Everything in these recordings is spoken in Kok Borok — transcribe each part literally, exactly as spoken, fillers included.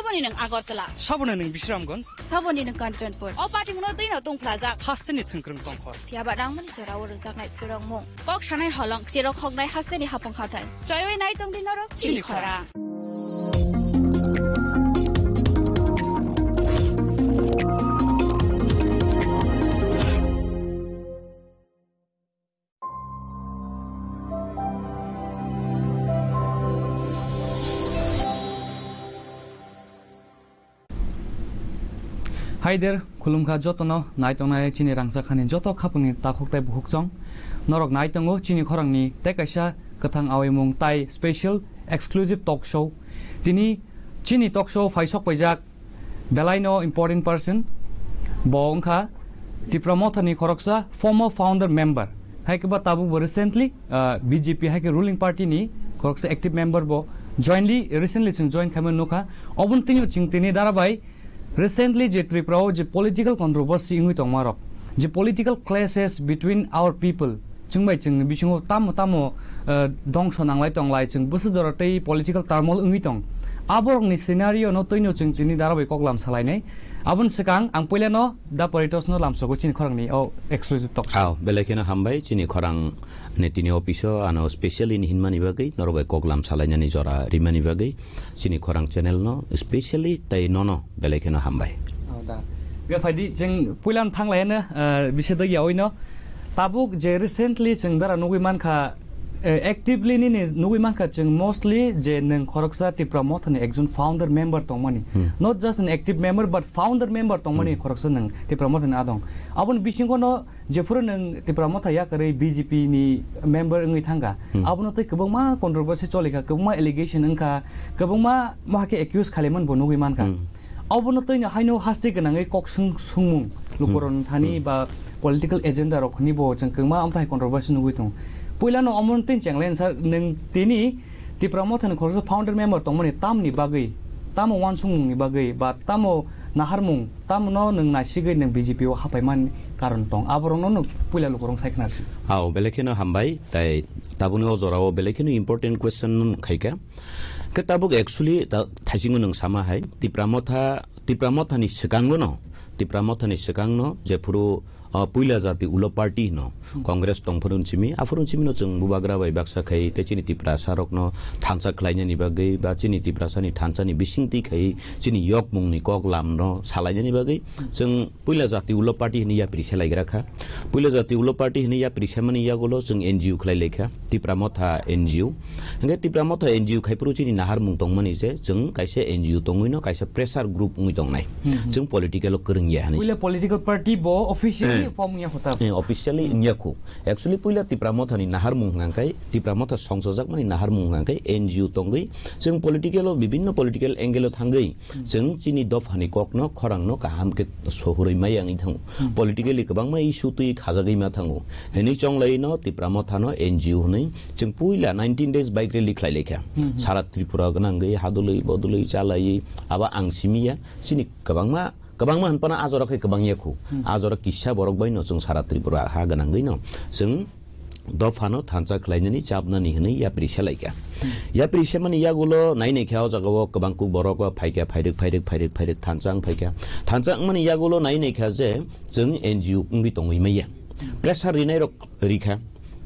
Saboni nwng Agartala. Saboni nwng Bisramganj. Saboni nwng Kanchanpur. O patimungno twino tungphlajak. Hasteni thwngkwrwng tongkhor. Phiya ba nangmani jorao rwjaknai phrwrwngmung. Kok sanai holong, cherok hoknai hasteni hapung hathai. Choiwi nai tongdi norok chini Chini khorang. Khorang. Hi there, khulumkha jotono naitongnai chini rangchak hani joto khapangni takhuk tei bukhuk chong. Norok naitongo chini khorangni tei kaisa kwthang awimung tai special exclusive talk show. Tini chini talk show phaisok paijak belaino important person, bo wngkha Tipra Mothani khoroksa former founder member. Hai khe ba tabuk bo recently, ah, B J P hai khe ruling party ni khoroksa active member bo jointly, recently chwng join khaimani nukha. Oboni tini chwng tini dara bai recently je Tripura o je political controversy wngwi tongma rok, je political clashes between our people, chwng bai chwngni bisingo tamo tamo, eh, dongso nanglai tonglai, chwng bwswk jora tei political turmoil wngwi tong. Aborokni scenario no twino chwng tini dara bai koklam salainai. Aboni swkang ang puilano Da Poritos no lamsogo chini khorangni o exclusive talk. Ao, belai kheno hambai chini khorang ni tini office o ano specially ni hinmani bagwi, norok bai koklam salainani jora rimani bagwi, chini khorang channel no specially tei nono belai kheno hambai. Oh, da. Be phaidi chwng puilan thanglaiano, ah, bisi dagi yawi no. Tabuk je recently chwng dara nugwi mankha, eh, actively nini nugwi mankha chwng mostly je nwng khoroksa Tipra Mothani ekjon founder member tongmani. Hmm. Not just an active member, but founder member tongmani Hmm. khoroksa nwng Tipra Mothani adong. Aboni bisingo no jephuru nwng Tipra Motha yakarwi B J P ni member wngwi thangkha, Hmm. abono tei kwbangma controversy cholikha, kwbangma allegation wngkha, kwbangma mohake accuse khailaimani bo nugwi mankha. Hmm. Obono tei no haino haste gwnangwi kok sung-, sungmung lukurok Hmm. thani Hmm. ba political agenda rok ni bo chwng kwbangma amthai controversy nugwi tongo. Puila no omo tei chenglen sa nwng tini Tipra Motha ni khoroksa founder member tongmani tamni bagwi, tamo uansukmung ni bagwi ba tamo naharmung, tamo no nwng naisigwi nwng B J P o hapaimani karon tong, aborok no no puila lukurok sai khna rw. Ao, belai kheno hambai, tai tabukni o jora o belai kheno important question khaikha. Khe tabuk actually ta-, thaisingo nwng sama hai, Tipra Motha, Tipra Mothani swkango no, Tipra Mothani swkangno jephuru, ah, puila jati ulo party hino, Hmm. Congress tongphuru simi, aphuru simi no chwng bubagra bai baksa khai, tei chini Tiprasa rokno thansa khlainani bagwi, ba chini Tiprasani thansani bisingtwi khai, chini yokmungni kok lamno salainani bagwi, Hmm. chwng puila jati ulo party hwnwi yapri se laigra kha. Puila jati ulo party hwnwi yapri semani yagulo chwng N G O khlai laikha, Tipra Motha N G O. Hwnkhe Tipra Motha N G O khaiphuru chini naharmung tongmani je chwng kaisa N G O tongwino kaisa pressure group wngwi tongnai. Hmm, hmm. Chwng political o kwrwng ya hwnwi. Puila political party bo officially Eh. form wngya kho ta? Eh, officially Hmm. wngya kho. Actually puila Tipra Mothani naharmung hwnkha khe, Tipra Motha songchajakmani naharmung hwnkha khe N G O tongwi chwng political o bibinno political angle o thangwi Hmm. Chwng chini dophani kokno, khorangno kaham khe sohorwi maya wngwi thango. Hmm. Politically kwbangma issue twi khajagwi ma thango. Hwnwi chonglaiwi no Tipra Mothano N G O hwnwi chwng puila nineteen days bike rally khlai laikha. Hmm, hmm. Sara Tripura gwnangwi hadulwi bodulwi chalaiwi abo ang simi ya. Chini kwbangma, kwbangma hwnphano a jora khe kwbang ya khu. Hmm. A jora kisa borok bai no chwng sara Tripura ha gwnangwi no chwng dophano thansa khlainani chapnani hwnwi yapri se laikha. Hmm. Yapri semani yagulo nai naikha o jagao kwbang kuk borok o phaikha, phairwk, phairwk, phairwk, phairwk thansa wng phaikha. Thansa wngmani yagulo nai naikha je chwng N G O wngwi tongwi maya. Hmm. Pressure rinai rok rikha.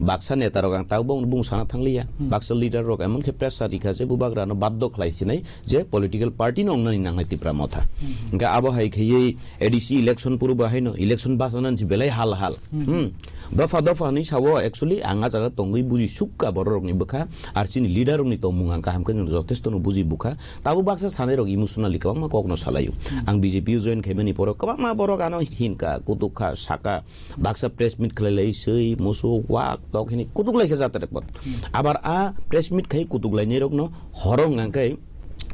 Baksa neta rok ang tabuk bung sana thangliya. Hmm. Baksa leader rok emon khe pressure rikha je bubagrano baddo khlai sinai je political party no wngnani nangnai Tipra Motha. Hmm. Hwnkhe abo hai khaiwi A D C election purbo haino election bachanani se belai hal hal. Hmm. Hmm. Dopha dopha hwnwi sao, actually ang a jaga tongwi buji sukha borok rokni bwkha, ar chini leader rokni tongmung ang kaham khe jotesto no buji bukha. Tabuk baksa sanai rok emotionally kwbangma kokno salaio. Hmm. Ang B J P o join khaimani poro kwbangma borok ano hinkha, kutukha, saka, baksa press meet khlai lai swi, musuk, wak, tok hini kutuk lai khe jatra pot. Hmm. Abar a press meet khai kutuk lainai rokno horo hwnkha khe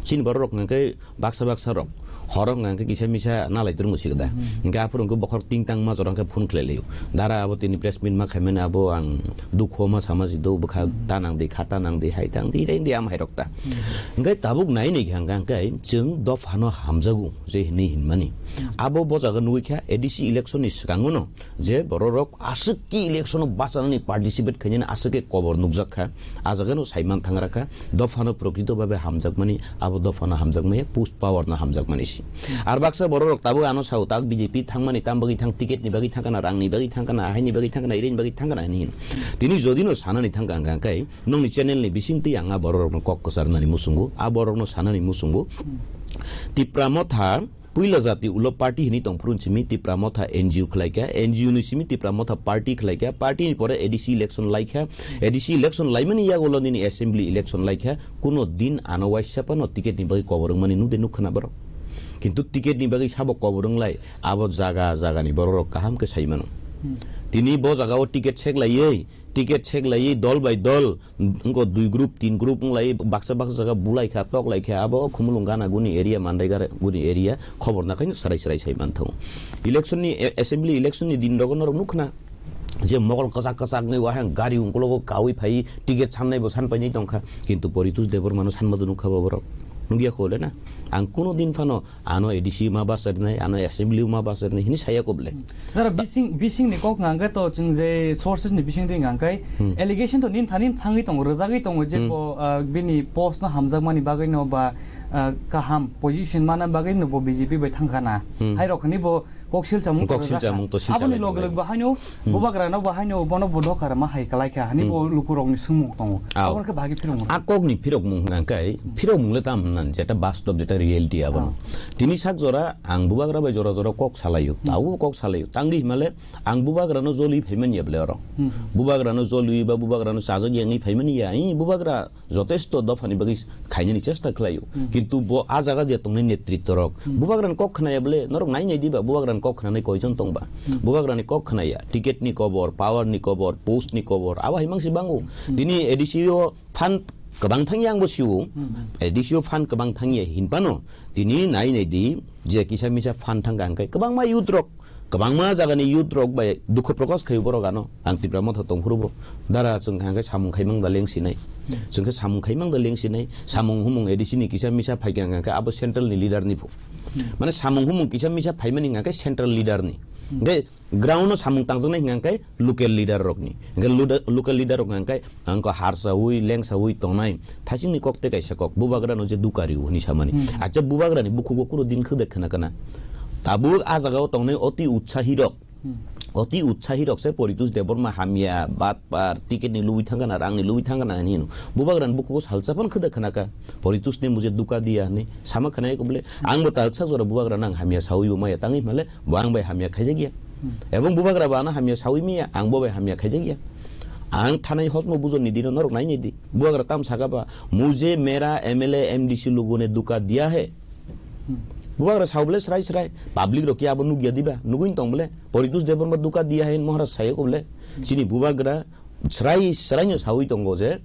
chini borok rok hwnkha khe baksa baksa rok Horok hwnka hwnkhe kisa misa nalai turungo sikda. Hmm. Hwnkhe aphuru hwnkhe bokhorok ting tang ma jora hwnkhe phone khlai laio. Dara abo tini press meet ma khaimani abo ang dukhu ma sama si do bwkha Hmm. ta nang di, kha ta nang di, hai tang di, hai di am hai rok ta. Hmm. Hwnkhe tabuk nai ni hwnkha hwnkhe chwng dophano hamjago je hinwi hinmani. Hmm. Abo bo jaga nugwi kha A D C election ni swkango no je bororok aswk ki election o bachanani participate khainani aswk ke kobor nukjak kha. A jaga no saiman thangra kha. Dophano prokrito babe hamjakmani, abo dophano hamjakmaya, post power no hamjakmani si. Ar baksa bororok tabuk ano sao, tak B J P thangmani, tam bagwi thang, ticket ni bagwi thangkana, rang ni bagwi thangkana, ahai ni bagwi thangkana, irai ni bagwi thangkana, hini hin. Tini jodi no sanani thangka hwnkha hwnkhe, nongni channel ni bisingtwi ang a bororokno kok kwcharnani muchungo, a borokno sanani muchungo. Tipra Motha, puila jati ulo party hini tongphuru simi Tipra Motha N G O khlaikha, N G O ni simi Tipra Motha party khlaikha, party ni pore A D C election laikha, A D C election laimani yagulo nini assembly election laikha, kuno din ano waisa phano ticket ni bagwi kobor wngmani nukde nukkhana borok. Kintu ticket ni bagwi sabo kobor wnglai, abo jaga jaga ni bororok kaham khe sai mano. Hmm. Tini bo jaga o ticket sek laiwi, ticket sek laiwi dol bai dol, wngkha dui group, tin group wng lai, baksa baksa jaga bulai kha, tok lai kha, abo Khumulwng gana guni area, Mandai gana guni area, khobor na khaino sarai sarai sai man thango. Election ni, a-, assembly election ni din rogo norok nukha na, je mokol kwchak kwchak ni wahang gari ungkologo kawi phai, ticket sannai bo san painai tongkha, kintu Poritos Debbarma no sanma do nukha bo borok. Nukya kho le na? Ang kuno din phano ano A D C ma bacharnai, ano assembly ma bacharnai hini saya kobole. Jara bising, bising ni kok hwnka hwnkhe to chwng je sources ni bising twi hwnka hwnkhe Hmm. allegation to nin thani thangwi tongo, rwjagwi tongo je Hmm. bo, ah, bini post no hamjakmani bagwi no ba, ah, kaham position mana bagwi no bo B J P bai thangkha na. Hmm. Hai rok hwnwi bo kok silchamung Kok to rwjak kha. Silchamung to silcha Aboni lai log log tongo. Bo haino Hmm. bubagra no bo haino bono bo dokhar ma hai kalai kha hwnwi Hmm. bo lukurok ni swngmung tongo. Ao. Aboni khe bahagi phirok mung. A kok ni phirok mung hwnka hwnkhe Hmm. phirok mung le tam hwnna jeta bastob jeta reality abono. Ao. Tini sak jora ang bubagra bai jora jora kok salaio. Hmm. Tabo kok salaio. Tangwi himale Ang bubagrano jolwi phaimani ya bwle oro. Hmm. Bubagrano jolwi ba bubagrano chajak yangwi phaimani ya. Ih, bubagra jotesto dophani bagwi khainani chesta khlaio. Hmm. Kintu bo a jaga je tongnai netritto rok. Hmm. Bubagrani kok khnaya bwle, norok nai nai diba, bubagrani kok khnanai koijon tongba. Hmm. Bubagrani kok khnaya, ticket ni kobor, power ni kobor, post ni kobor, abo hai mangsi bango. Hmm. Tini A D C o fund kwbang thangya ang bo sio. Hmm. A D C o fund kwbang thangya hinphano tini nai nai di je kisa misa fund thangka hwnkhe kwbangma youth rok Kwbangma jagani youth rok bai dukhu prokash khaio borok ano. Ang Tipra Motha tongphuru bo. Dara chwng kha hwnkhe samung khaimang da lengsinai. Hmm. Chwng khe samung khaimang da lengsinai. Samung humung A D C ni kisa misa phaikha hwnkhe abo central ni leader ni phu. Hmm. Mane samung humung kisa misa phaimani hwnkhe central leader ni. Hmm. Hwnkhe ground no samung tangjaknai hwnkhe local leader rok ni. Hwnkhe luda-, local leader rok hwnkhe Ang ko harsawi, lengsawi tongnai. Thasingni kok tei kaisa kok. Bubagrano je duka rio hwnwi samani. Hmm. Acha bubagrani bukhugo kuno din khwdek khna kana. Tabuk a jagao tongnai oti utsahi rok. Hmm. Oti utsahi rok se Poritos Debbarma hamya, batpar, ticket ni lubui thangkana, rang ni lubui thangkana hwnwi hino. Bubagrani bukhugo salsa phan khwdek khna ka. Poritos ni mujhe duka diya hwnwi sama khna ko bole. Ang bo ta sak jora bubagrano ang hamya sawi bo maya tangwi hwnle bo ang bai hamya khaijakya. Hmm. Ebong bubagra bo ano hamya sawi maya, ang bo bai hamya khaijakya. Ang thanai hosmo bujor ni dino norok nai nai di. Bubagra tam saka ba, "Mujhe mera M L A M D C logo ne duka diya hai." Hmm. Bubagra sao bole srai srai. Public rok ki abo nugya diba? Nugui tong bole. Poritos Debbarma duka diya hai Maharaj sayo ko bole. Hmm. Chini bubagra srai srai no sawi tongo je,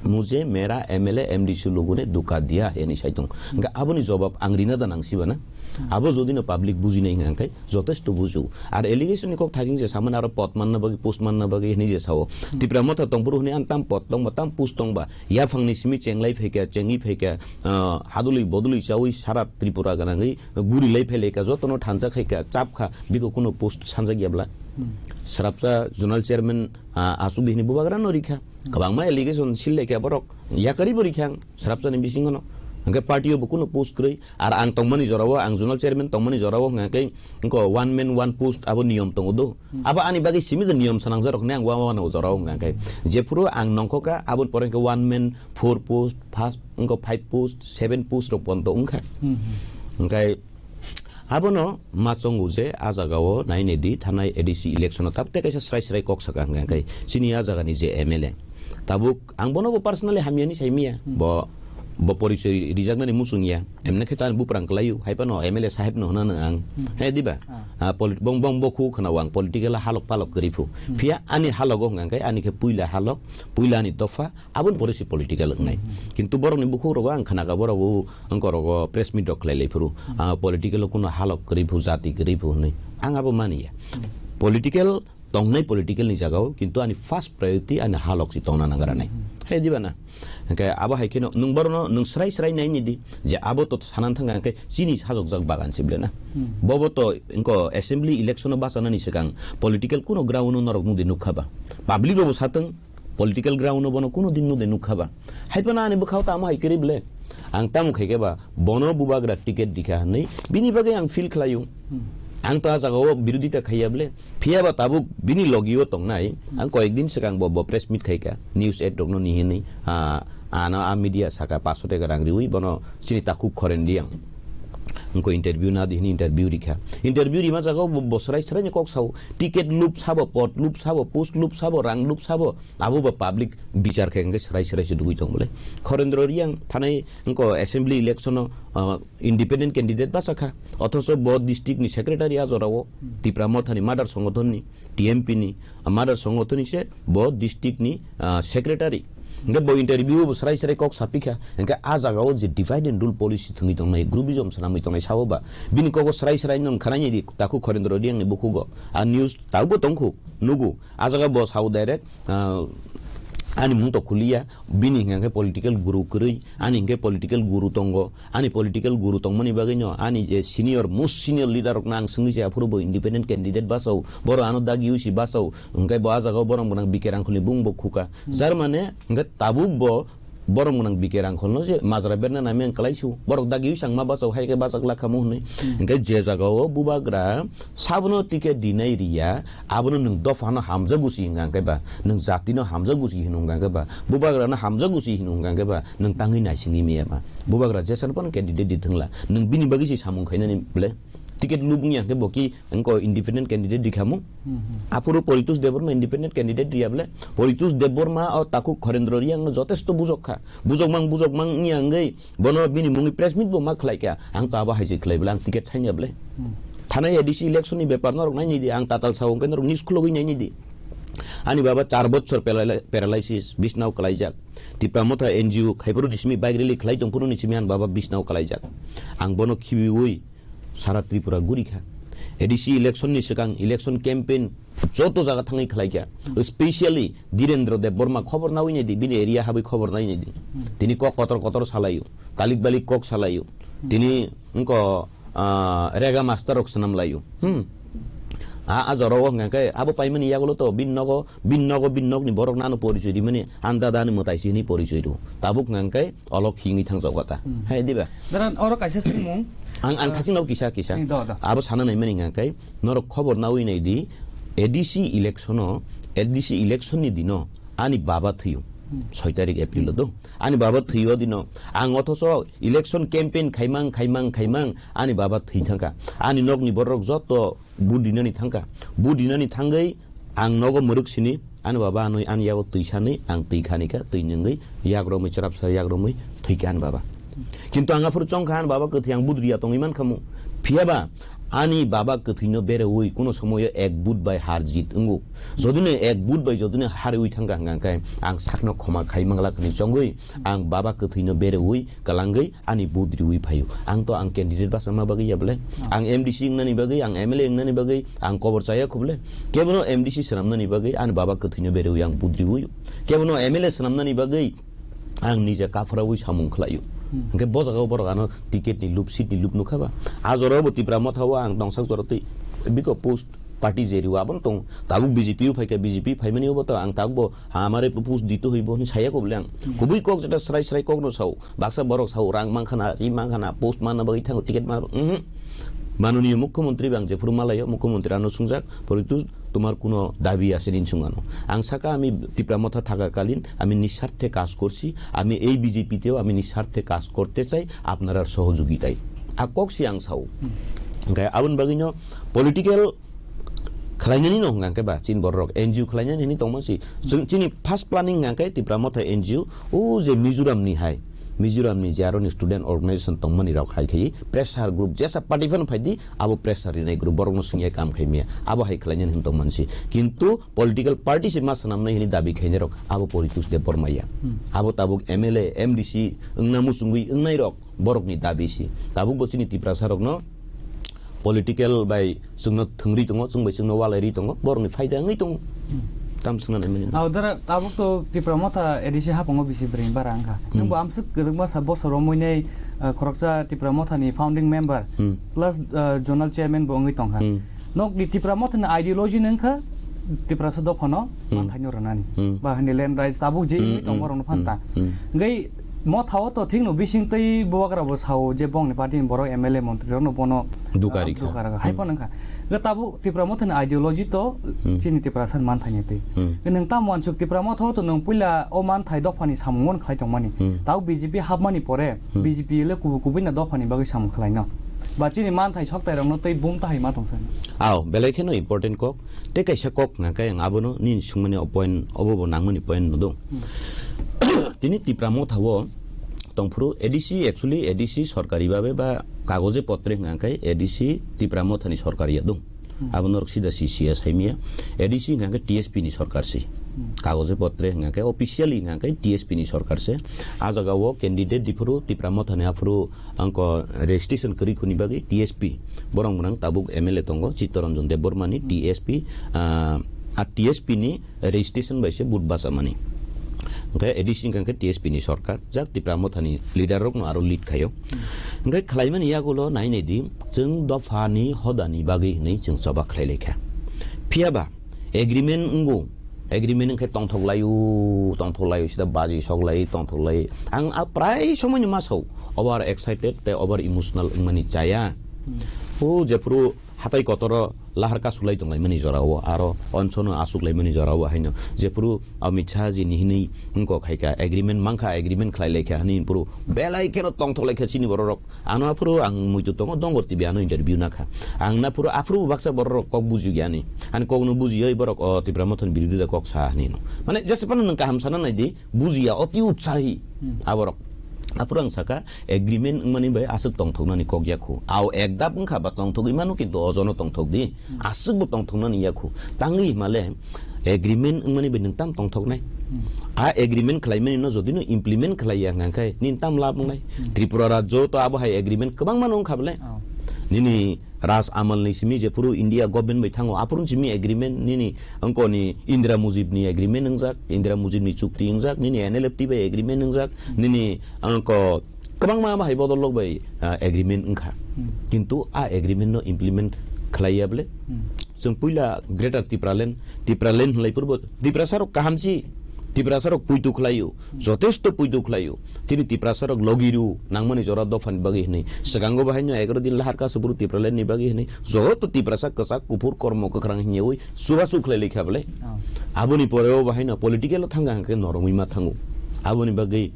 "Mujhe mera M L A M D C logo ne duka diya hai," hwnwi sai tong. Hwnkhe aboni jobab ang rina da nang siba na? Hmm. Abo jodi no public bujinai hwnkha hwnkhe jotesto bujo. Ar allegation ni kok thajing je samani aro pot manna bagwi, post manna bagwi hwnwi je sao. Hmm. Tipra Motha tongphuru hwnwi ang tam pot tongba, tam post tongba. Yaphang ni simi chenglai phaikha, chengwi phaikha, ah, hadului bodului chawi sara Tripura ganangwi guri lai phai laikha, jotono thansa khaikha, chapkha, biko kuno post sanjak yabla. Hmm. Srapsa zonal chairman, ah, Asuk Bihini bubagra no rikha. Hmm. Kwbangma allegation sil laikha borok, yakari bo rikha ang, srapsa ni bisingo no. Hwnkhe party o bo kuno post kwrwi, ar ang tongmani jorao, ang zonal chairman tongmani jorao hwnkhe, hwnkhe one man one post abo niyom tongo do. Hmm. Abo ani bagwi simi do niyom swnangjakrok hwnwi ang wa-, wa-, wano jorao hwnkha khe. Jephuru ang nongkhoka, aboni pore hwnkhe one man four post, first, wngkha five post, seven post rok ponto wngkha. Hmm, hmm. Hwnkhe abono ma chongo je a jagao nai nai di thanai A D C election o tabuk tei kaisa srai srai kok saka hwnkha khe chini a jagani je M L A. Tabuk ang bono bo personally hamya ni sai maya. Hmm. Bo bo porichoi rijaknani muchung ya. Emne khe to ani buprang kwlaio, hai phano M L A saheb no hwnano ang. Hmm. He diba? Ah. Ah, polit-, bong, bong bo khu khwnao ang political halok palok kwrwi phu. Hmm. Phiya ani halogo hwnka khe ani khe puila halok, puila ani dopha, aboni pore se political wngnai. Hmm. Kintu borokni bukhuk rogo ang khnaka borok o, ang korogo press meet rok khlai lai phuru. Hmm. Ah, political o kuno halok kwrwi phu, jati kwrwi phu hwnwi. Ang abo mani ya. Hmm. Political tongnai political ni jagao, kintu ani first priority ani halok si tongna nangra nai. Hmm. Hai diba na? Hingke abo hai kheno nwng borono nwng srai srai nai ni di je abo to sanan thang hingke chini sajokjak bagan sible na. Hmm. Bobo to inko assembly election o bachanani swkang political kuno ground o norok nudi nukha ba. Public bobo satwng political ground o bono kuno din nudi nukha ba. Hai phano ani bwkhao tamo hai kwrwi ble. Ang tamo khaikhe ba bono bubagra ticket dikha hwnwi bini bagwi ang feel khlaio. Hmm. Ang to a jagao birodita khaiya ble. Phiya ba tabuk bini logio tongnai, ang koyek din swkang bo, bo press meet khaika, news eight rokno ni hinwi, ah, ano a media saka paso teka rang riwi, bono chini takhuk khoren di ang. Wngkho interview na di hinwi interview rikha. Interview rima jagao bo, bo srai srai ni kok sao, ticket lup sabo, pot lup sabo, post lup sabo, rang lup sabo, abo bo public bichar khe hwnkhe srai srai se dugui tong bole. Khorendro Riang thanai wngkho assembly election o, ah, independent candidate bachakha. Othocho bo district ni secretary a jorao, Tipra Mothani mother songothon ni, T M P ni, ah, mother songothon ni se bo district ni, ah, secretary. Hingke bo interview bo srai srai kok sapikha. Hingke a jagao je divide and rule policy thwngwi tongnai, groupism swnamwi tongnai sao ba. Bini kogo srai srai nung khanai di takhuk Khorendro Riang ni bukhugo. A news taubo tongkhu, nugu. A jaga bo sao direct, ah, ani mung to khuliya, bini hingka khe political guru kwrwi, ani hingke political guru tongo, ani political guru tongmani bagwi no, ani je senior, most senior leader rokno ang swngwi se aphuru bo independent candidate bachao, boro ano dagi usi bachao, hingke bo a jaga o borok gwnang B K Rangkhol ni bung bo khuka. Hmm. Jar mane hingke tabuk bo borok gwnang B K Rangkhol no je majra berna nami ang kwlai su, borok dagi usi ang ma bachao hai khe bachak lakha mo hwnwi. Hmm. Hingke je jaga o bubagra sabono ticket dinai riya, abono nwng dophano hamjago si hwnka khe ba, nwng jatino hamjago si hwnka khe ba, bubagrano hamjago si hwnka khe ba, nwng tangwi naisingwi maya ba. Bubagra jesano phano candidate di thwngla, nwng bini bagwi se samung khainani ble? Ticket lubung ya khe bo ki wngko independent candidate di khamu? Hmm, hmm. Aphuru Poritos Debbarma independent candidate riya ble? Poritos Debbarma o takhuk Khorendro Riang no jotesto bujok kha. Bujok mang, bujok mang wngya wngwi bono bini mungwi press meet bo ma khlai kha. Ang to abo hai se khlai bole ang ticket saini able. Hmm. Thanai A D C election ni bepar norok nai nai di, ang tatal sao hwnkhe norok news khulogwi nai nai di. Ani baba char bochor paralai-, paralysis, bisnao kwlaijak. Tipra Motha N G O khai phuru ni simi bike rally khlai tong phuru ni simi ani baba bisnao kwlaijak. Ang bono khibiwi sara Tripura guri kha. A D C election ni swkang election campaign joto jaga thangwi khlai kha. Hmm. Specially Dhirendra Debbarma khobor nawi nai di, bini area habwi khobor nai nai di. Hmm. Tini kok kotor kotor salaio, kalik balik kok salaio. Hmm. Tini wngko, ah, rega master rok swnam laio. Hmm. A, a jora o hwnka khe abo paimani yagulo to bini nogo, bini nogo, bini nokni borok nano porichoi rimani, ani dada ani mwtai si hwnwi porichoi rw. Tabuk hwnka khe olok hingwi thangjago ta. Hmm. Hai diba? Dara oro kaisa sumung. Ang, ang ah, thasing no kisa, kisa. Eh, do, do. Abo sana nai mani hwnka khe, norok khobor nawi nai di, A D C election o, A D C election ni dino ani baba thwiyo. Hmm. Soi tarik April o do. Ani baba thwiyo dino. Ang othoso election campaign khaimang, khaimang, khaimang ani baba thwi thangkha. Ani nokni borok joto vote rinani thangkha. Vote rinani thangwi ang nogo mwrwk sini, ani baba anwi ani yago twi sanwi ang twi khani kha, twi nungwi yak romwi chwrapsa yak romwi thwi kha ani baba. Kintu ang aphuru chong kha ani baba kwthwi ang vote riya tongwi man khamu. Phiya ba ani baba kwthwino berewi kuno somoyo ek vote bai har jit wngo. Jodino ek vote bai jodino harwi thangkha hwnka khe ang sakno khoma khai mangla khani chongwi ang baba kwthwino berewi kwlangwi ani vote riwi phaio. Ang to ang candidate bachama bagwi ya bole. Ah. Ang M D C wngnani bagwi, ang M L A wngnani bagwi, ang kobor chaya khuble. Kebono M D C swnamnani bagwi, ani baba kwthwino berewi ang vote riwi. Kebono M L A swnamnani bagwi, ang nije kaphrawi samung khlaio. Hmm. Hwnkhe bo jagao borok ano ticket ni lup, seat ni lup nukha ba. A jorao bo Tipra Motha o ang tongsak jora twi biko post party jeriwo abono tong. Tabuk B J P o phaikha, B J P phaimani obo to ang tabuk bo hamare post dito hoibo hinwi saya kobole ang. Hmm. Kubui kok jeta srai srai kokno sao. Baksa borok sao, rang mankha na, ri mankha na, post manna bagwi thango, ticket ma, mhm. Manoniyo Mukhyamantri bang jephuru malaio, Mukhyamantri ano swngjak, "Poritos, tomar kuno dabi ase?" hinwi swngmano. Ang saka, "Ami Tipra Motha thakakalin, ami nisarthe kaj korchi, ami ei B J P teo ami nisarthe kaj korte chai, apnarar sohojogitai." A kok si ang sao. Hmm. Hwnkhe aboni bagwino political khlainani no hwnka khe ba, chini borok N G O khlainani hinwi tongma si. Chwng, chini first planning hwnka khe Tipra Motha N G O, o je Mizoram ni hai, Mizoram ni je aro ni student organization tongmani rok hai khai pressure group jesa party phano phai di, abo pressure rinai group borok no singya kam khai miya, abo hai khlai nani hin tongmani si. Kintu political party se ma swnam nai hini dabi khai nai rok abo Paritosh Debbarma ya. Hmm. Abo tabuk M L A, M D C wngna muchungwi wngnai rok borok ni dabi si. Tabuk bo chini Tiprasa rok no political bai chwngno thwngri tongo, chwng bai chwngno walairi tongo, borokni phaida wngwi tongo. Hmm. Tam swngna nai mani. Aw, dara, tabuk to Tipra Motha A D C hapango bisi bwrwi bara wngkha. Hmm. Nwng bo amswk kwrwngma sa bosor romwi nei, ah, khoroksa Tipra Motha ni founding member, Hmm. plus, ah, zonal chairman bo wngwi tongkha. Hmm. Nok di Tipra Motha ni ideology no wngkha Tiprasa dopha no Hmm. manthai no rwnani. Hmm. Ba hani land rights tabuk je Hmm, wngwi tongo hmm, borok no phanta. hmm, hmm. Ngai Motha o to thik no bising twi bubagra bo sao je bongni party ni borok M L A montri rok no bono, Duka ah, rikha. duka rikha. Hai Hmm. phano wngkha. Ga tabuk Tipra Motha ni ideology to Hmm. chini Tiprasa ni manthai ni twi. Hmm. Ga nwng tamo uansuk Tipra Motha o to nwng puila o manthai dopha ni samung no khai tongmani. Hmm. Tabuk B J P hapmani pore Hmm. B J P le kubu kubui na dopha ni bagwi samung khlai no. Ba chini manthai soktai rok no tei bum tahai ma tong sani. Aw, belai kheno important kok. Tei kaisa kok hwnka khe ang abono nini swngmani o point, obo bo nangmani point no dong. Hmm. Tini Tipra Motha o tongphuru A D C, actually A D C sorkari babe ba kagoje potre hwnka khe A D C Tipra Motha ni sorkari ya dong. Hmm. Abono rok sida si siya saimiya. A D C hwnka khe T S P ni sorkar si. Hmm. Kagoje potre hwnka khe officially hwnka khe T S P ni sorkar se. A jaga o candidate diphuru Tipra Motha ni aphuru Angko registration kwrwi khuni bagwi T S P borok mwnang tabuk M L A tongo Chittaranjan Debbarma ni Hmm. T S P, ah, a T S P ni registration bai se vote bachamani. Hwnkhe A D C hwnkhe T S P ni sorkar, jak Tipra Motha ni leader rok no aro lead khaio. Hmm. Hwnkhe khlaimani yagulo nai nai di, chwng dopha ni hoda ni bagwi hwnwi chwng choba khlai lai kha. Phiya ba, agreement wngo, agreement wngkhe tongthok laio, tongthok laio, sida baji sok lai, tongthok lai. Ang a prai somoi ni ma sao, over excited tei over emotional wngmani chaya. Hmm. O jephuru hatai kotoro lahar kasuk lai tong laimani jora o, aro onsono asuk laimani jora o haino. Jephuru Amit Shah ji ni hinwi wngkok hai kha, agreement mankha, agreement khlai lai kha hinwi phuru belai kheno tongthok lai kha chini borok rok. Ano aphuru ang muitu tongo, Dongor T V ano interview nakha. Ang naphuru aphuru baksa borok rok kok buji giyani. Ani kok no bujiya borok o Tipra Mothani birodita kok sa hinwi no. Mane jesa phano nwng kaham sana nai di, bujiya oti utsahi Hmm. aborok. Aphuru ang saka agreement wngmani bai aswk tongthoknani kok yakhu. Ao ekdap wngkha ba tongthogwi mano kintu ojono tongthok di. Hmm. Aswk bo tongthoknani yakhu. Tangwi himale agreement wngmani bai nwng tam tongthoknai. Hmm. A agreement khlaimani no jodi no implement khlaiya hwnkha khe nini tam lab wngnai. Hmm. Tripura rajyo to abo hai agreement kwbangma no wngkha bole. Oh. Nini Ras Amal ni simi jephuru India government bai thango, aphuru simi agreement nini wngkoni Indira Mujib ni agreement wngjak, Indira Mujib ni chukti wngjak, nini N L F T bai agreement wngjak, Hmm. nini wngko kwbangma bahai bodol lok bai, ah, agreement wngkha. Hmm. Kintu a agreement no implement khlaiya bole. Hmm. Chwng puila Greater Tipraland, Tipraland hwnlai purbo Tiprasa rok kaham si, Tiprasa rok puitu khlaio, Hmm. jotesto puitu khlaio. Tini Tiprasa rok logi ru nangmani jora dophani bagwi hwnwi. Swkango bo haino egaroh din lahar kasu buru Tipraland ni bagwi hwnwi. Joto Tiprasa kwchak kuphur kormo kwkhwrang hwnyawi chubachu khlai lai kha bole. Oh. Aboni pore o bo haino political o thangkha hwnkhe noromwi ma thango. Aboni bagwi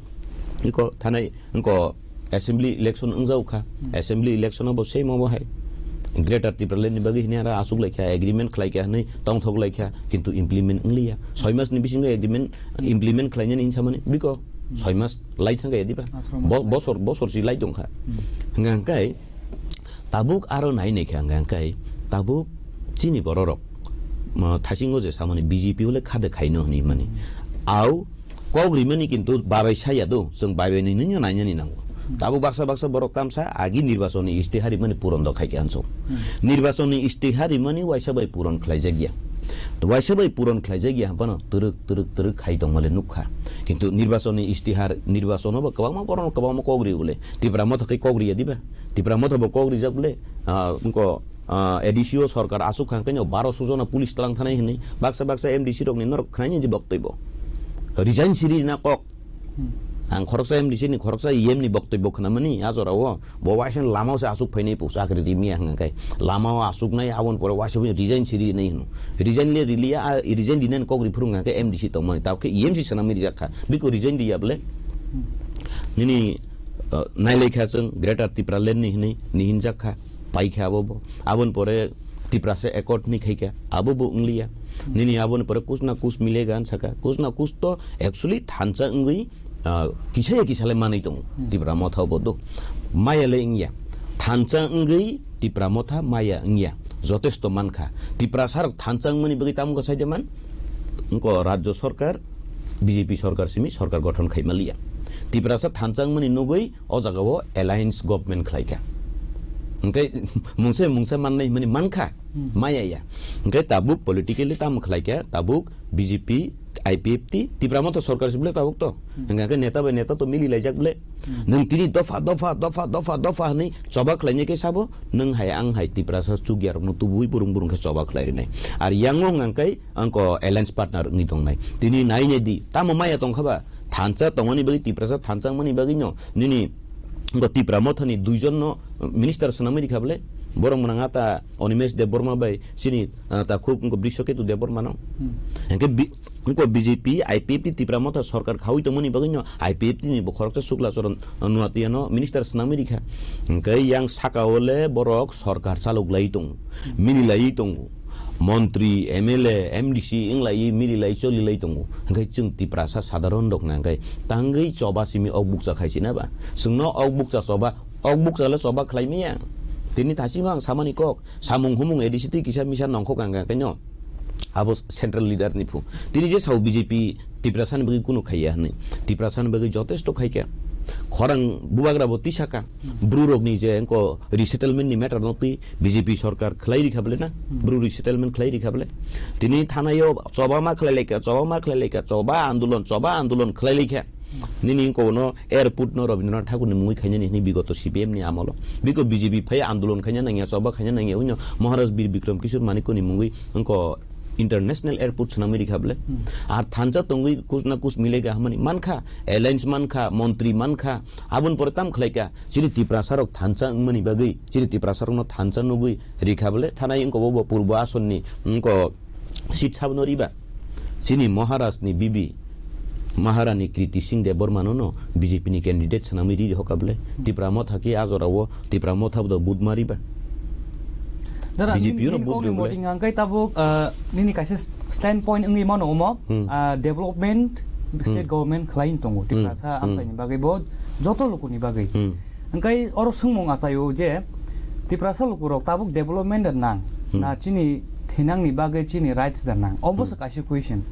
iko thanai wngko assembly election wngjago kha. Hmm. Assembly election o bo same obo hai. Greater Tipraland ni bagwi hwnwi aro asuk lai kha, agreement khlai kha hwnwi tongthok lai kha, kintu implement wngliya. Soi mas ni bisingo agreement Hmm. implement khlainani hinsa mani biko Hmm. soi mas lai thangkha ya diba? Aswk Bo-, mas lai. bosor, bosor si lai tongkha. Hmm. Hwnka hwnkhe tabuk aro nai nai kha hwnka hwnkhe tabuk chini bororok, ma, thasingo je samani B J P ole khade khaino hwnwi mani. Hmm. Au Kok rimani kintu babai saya do, chwng bai bai nini no nainani nango. Hmm. Tabuk baksa baksa borok tamsa agi nirbachon ni istihar rimani puron do khai khe ansuk. Hmm. Nirbachon ni istihar rimani waisa bai puron khlaijak ya. To waisa bai puron khlaijak ya haphano twrwk twrwk twrwk khai tongmale nukha. Kintu nirbachon ni istihar, nirbachon o bo kwbangma borok no kwbangma kok rio bole. Tipra Motha khe kok riya diba? Tipra Motha bo kok rijak bole. Ah, wngko ah, A D C o sorkar asuk kha, hwnkhe no baro sujona police tlang thanai hwnwi baksa baksa M D C rokni norok khnaini di boktoi bo. Resign siri na kok. Hmm. Ang khoroksa M D C ni khoroksa E M ni boktoi bo khnamani a jora o. Bo waisa lama o se asuk phainai pu chakri rimya hwnka khe. Lama o asuk nai aboni pore waisa bo resign siri nai hwno. Resign le riliya, a resign dinani kok riphuru hwnka khe M D C tongmani. Tabukhe E M si swnamwi rijak kha. Biko resign riya bole. Hmm. Nini, ah, nailai kha chwng Greater Tipraland ni hwnwi nihinjak kha. Paikha abo bo. Aboni pore Tiprasa Accord ni khaikha, abo bo wngliya. Hmm. Nini aboni pore kus na kus milega hin saka. Kus na kus to actually thansa wngwi ah, kisa ya kisa le manwi tongo. Hmm. Tipra Motha bo do. Maya le wngya. Thansa wngwi Tipra Motha maya wngya. Jotesto mankha. Tiprasa rok thansa wngmani bagwi tamo khe saide man? Wngkha rajyo sarkar, B J P sarkar simi sarkar gothon khai maliya. Tiprasa thansa wngmani nugwi o jaga o alliance government khlaikha. Hwnkhe mungsa mungsa mannai hwnmani mankha, Hmm. maya ya. Hwnkhe tabuk politically tamo khlaikha, tabuk B J P, I P F T, Tipra Motha sarkar sibole tabuk to. Hmm. Hwnkhe neta bai neta to mili laijak bole. Hmm. Nwng tini dopha, dopha, dopha, dopha, dopha hwnwi choba khlainai khe sabo, nwng hai ang hai Tiprasa chukya rokno tubui burung burung khe choba khlai rinai. Ar yango hwnkhe ang ko alliance partner wngwi tongnai. Tini nai nai di, tamo maya tongkha ba? Thansa tongmani bagwi, Tiprasa thansa wngmani bagwi no nini bo Tipra Mothani duijon no minister swnamwi rikha bole. Borok mwnang ata Animesh Debbarma bai chini, ah, ta khuk wngkha Brishaketu Debbarma no. Hmm. Hwnkhe bi-, wngkha B J P, I P F T Tipra Motha sarkar khaui tongmani bagwi no I P F T ni bo khoroksa Sukla Charan Nuatia no minister swnamwi rikha. Hwnkhe yang saka o le borok sarkar chalok lai tongo, mili lai tongo. Montri, M L A, M D C wng lai, mili lai, choli lai tongo. Hwnkhe chwng Tiprasa sadharon rok na hwnkhe tangwi choba simi ok bukcha khai sina ba? Chwngno ok bukcha choba, ok bukcha le choba khlai maya. Tini thasingno ang samani kok, samung humung A D C twi kisa misa nongkhok ang khe no. Abo central leader ni phu. Tini je sao B J P Tiprasa ni bagwi kunu khaiya hwnwi. Tiprasa ni bagwi jotesto khaikha. Khorang bubagra bo tisaka. Bru rok ni je engko resettlement ni matter no twi B J P sarkar khlai rikha bole na? Hmm. Bru resettlement khlai rikha bole. Tini thanaio choba ma khlai laikha, choba ma khlai laikha, choba andolon, choba andolon khlai laikha. Hmm. Nini engko no airport no Rabindranath Thakur ni mungwi khainani hwnwi bigoto C P M ni amolo. Biko B J P phai andolon khaina nangya, choba khaina nangya, uino Maharaj Bir Bikram Kishore Manikya ni mungwi engko international airport swnamwi rikha bole. Hmm. Ar thansa tongwi kus na kus milega hamani mankha, alliance mankha, montri mankha, aboni pore tam khlaikha, chini Tiprasa rok thansa wngmani bagwi, chini Tiprasa rokno thansa nugwi rikha bole, thanai wngkha bo, bo Purbo Asonni wngkha seat sabno riba. Chini Maharaj ni bibi, Maharani Kriti Singh Debbarma no no B J P ni candidate swnamwi ri hoka bole. Tipra Motha ki a jora o Tipra Motha bo vote ma riba. Dara, B J P nini, oro nini vote kokni ribole. Moting ang kai tabuk, ah, nini kaisa standpoint wngwi mano omo, Hmm. ah, development state Hmm. government khlai tongo, Hmm. Tiprasa Hmm. amchaini bagwi bo joto lukuni bagwi. Hmm. Hwnkhe oro swngmung achaio je Tiprasa lukurok tabuk development da nang, Hmm. na chini thinangni bagwi chini rights da nang? Omo se Hmm. kaisa question.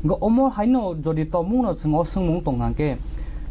Hwnkhe omo haino jodi tongmungno chwng o swngmung tong hwnkhe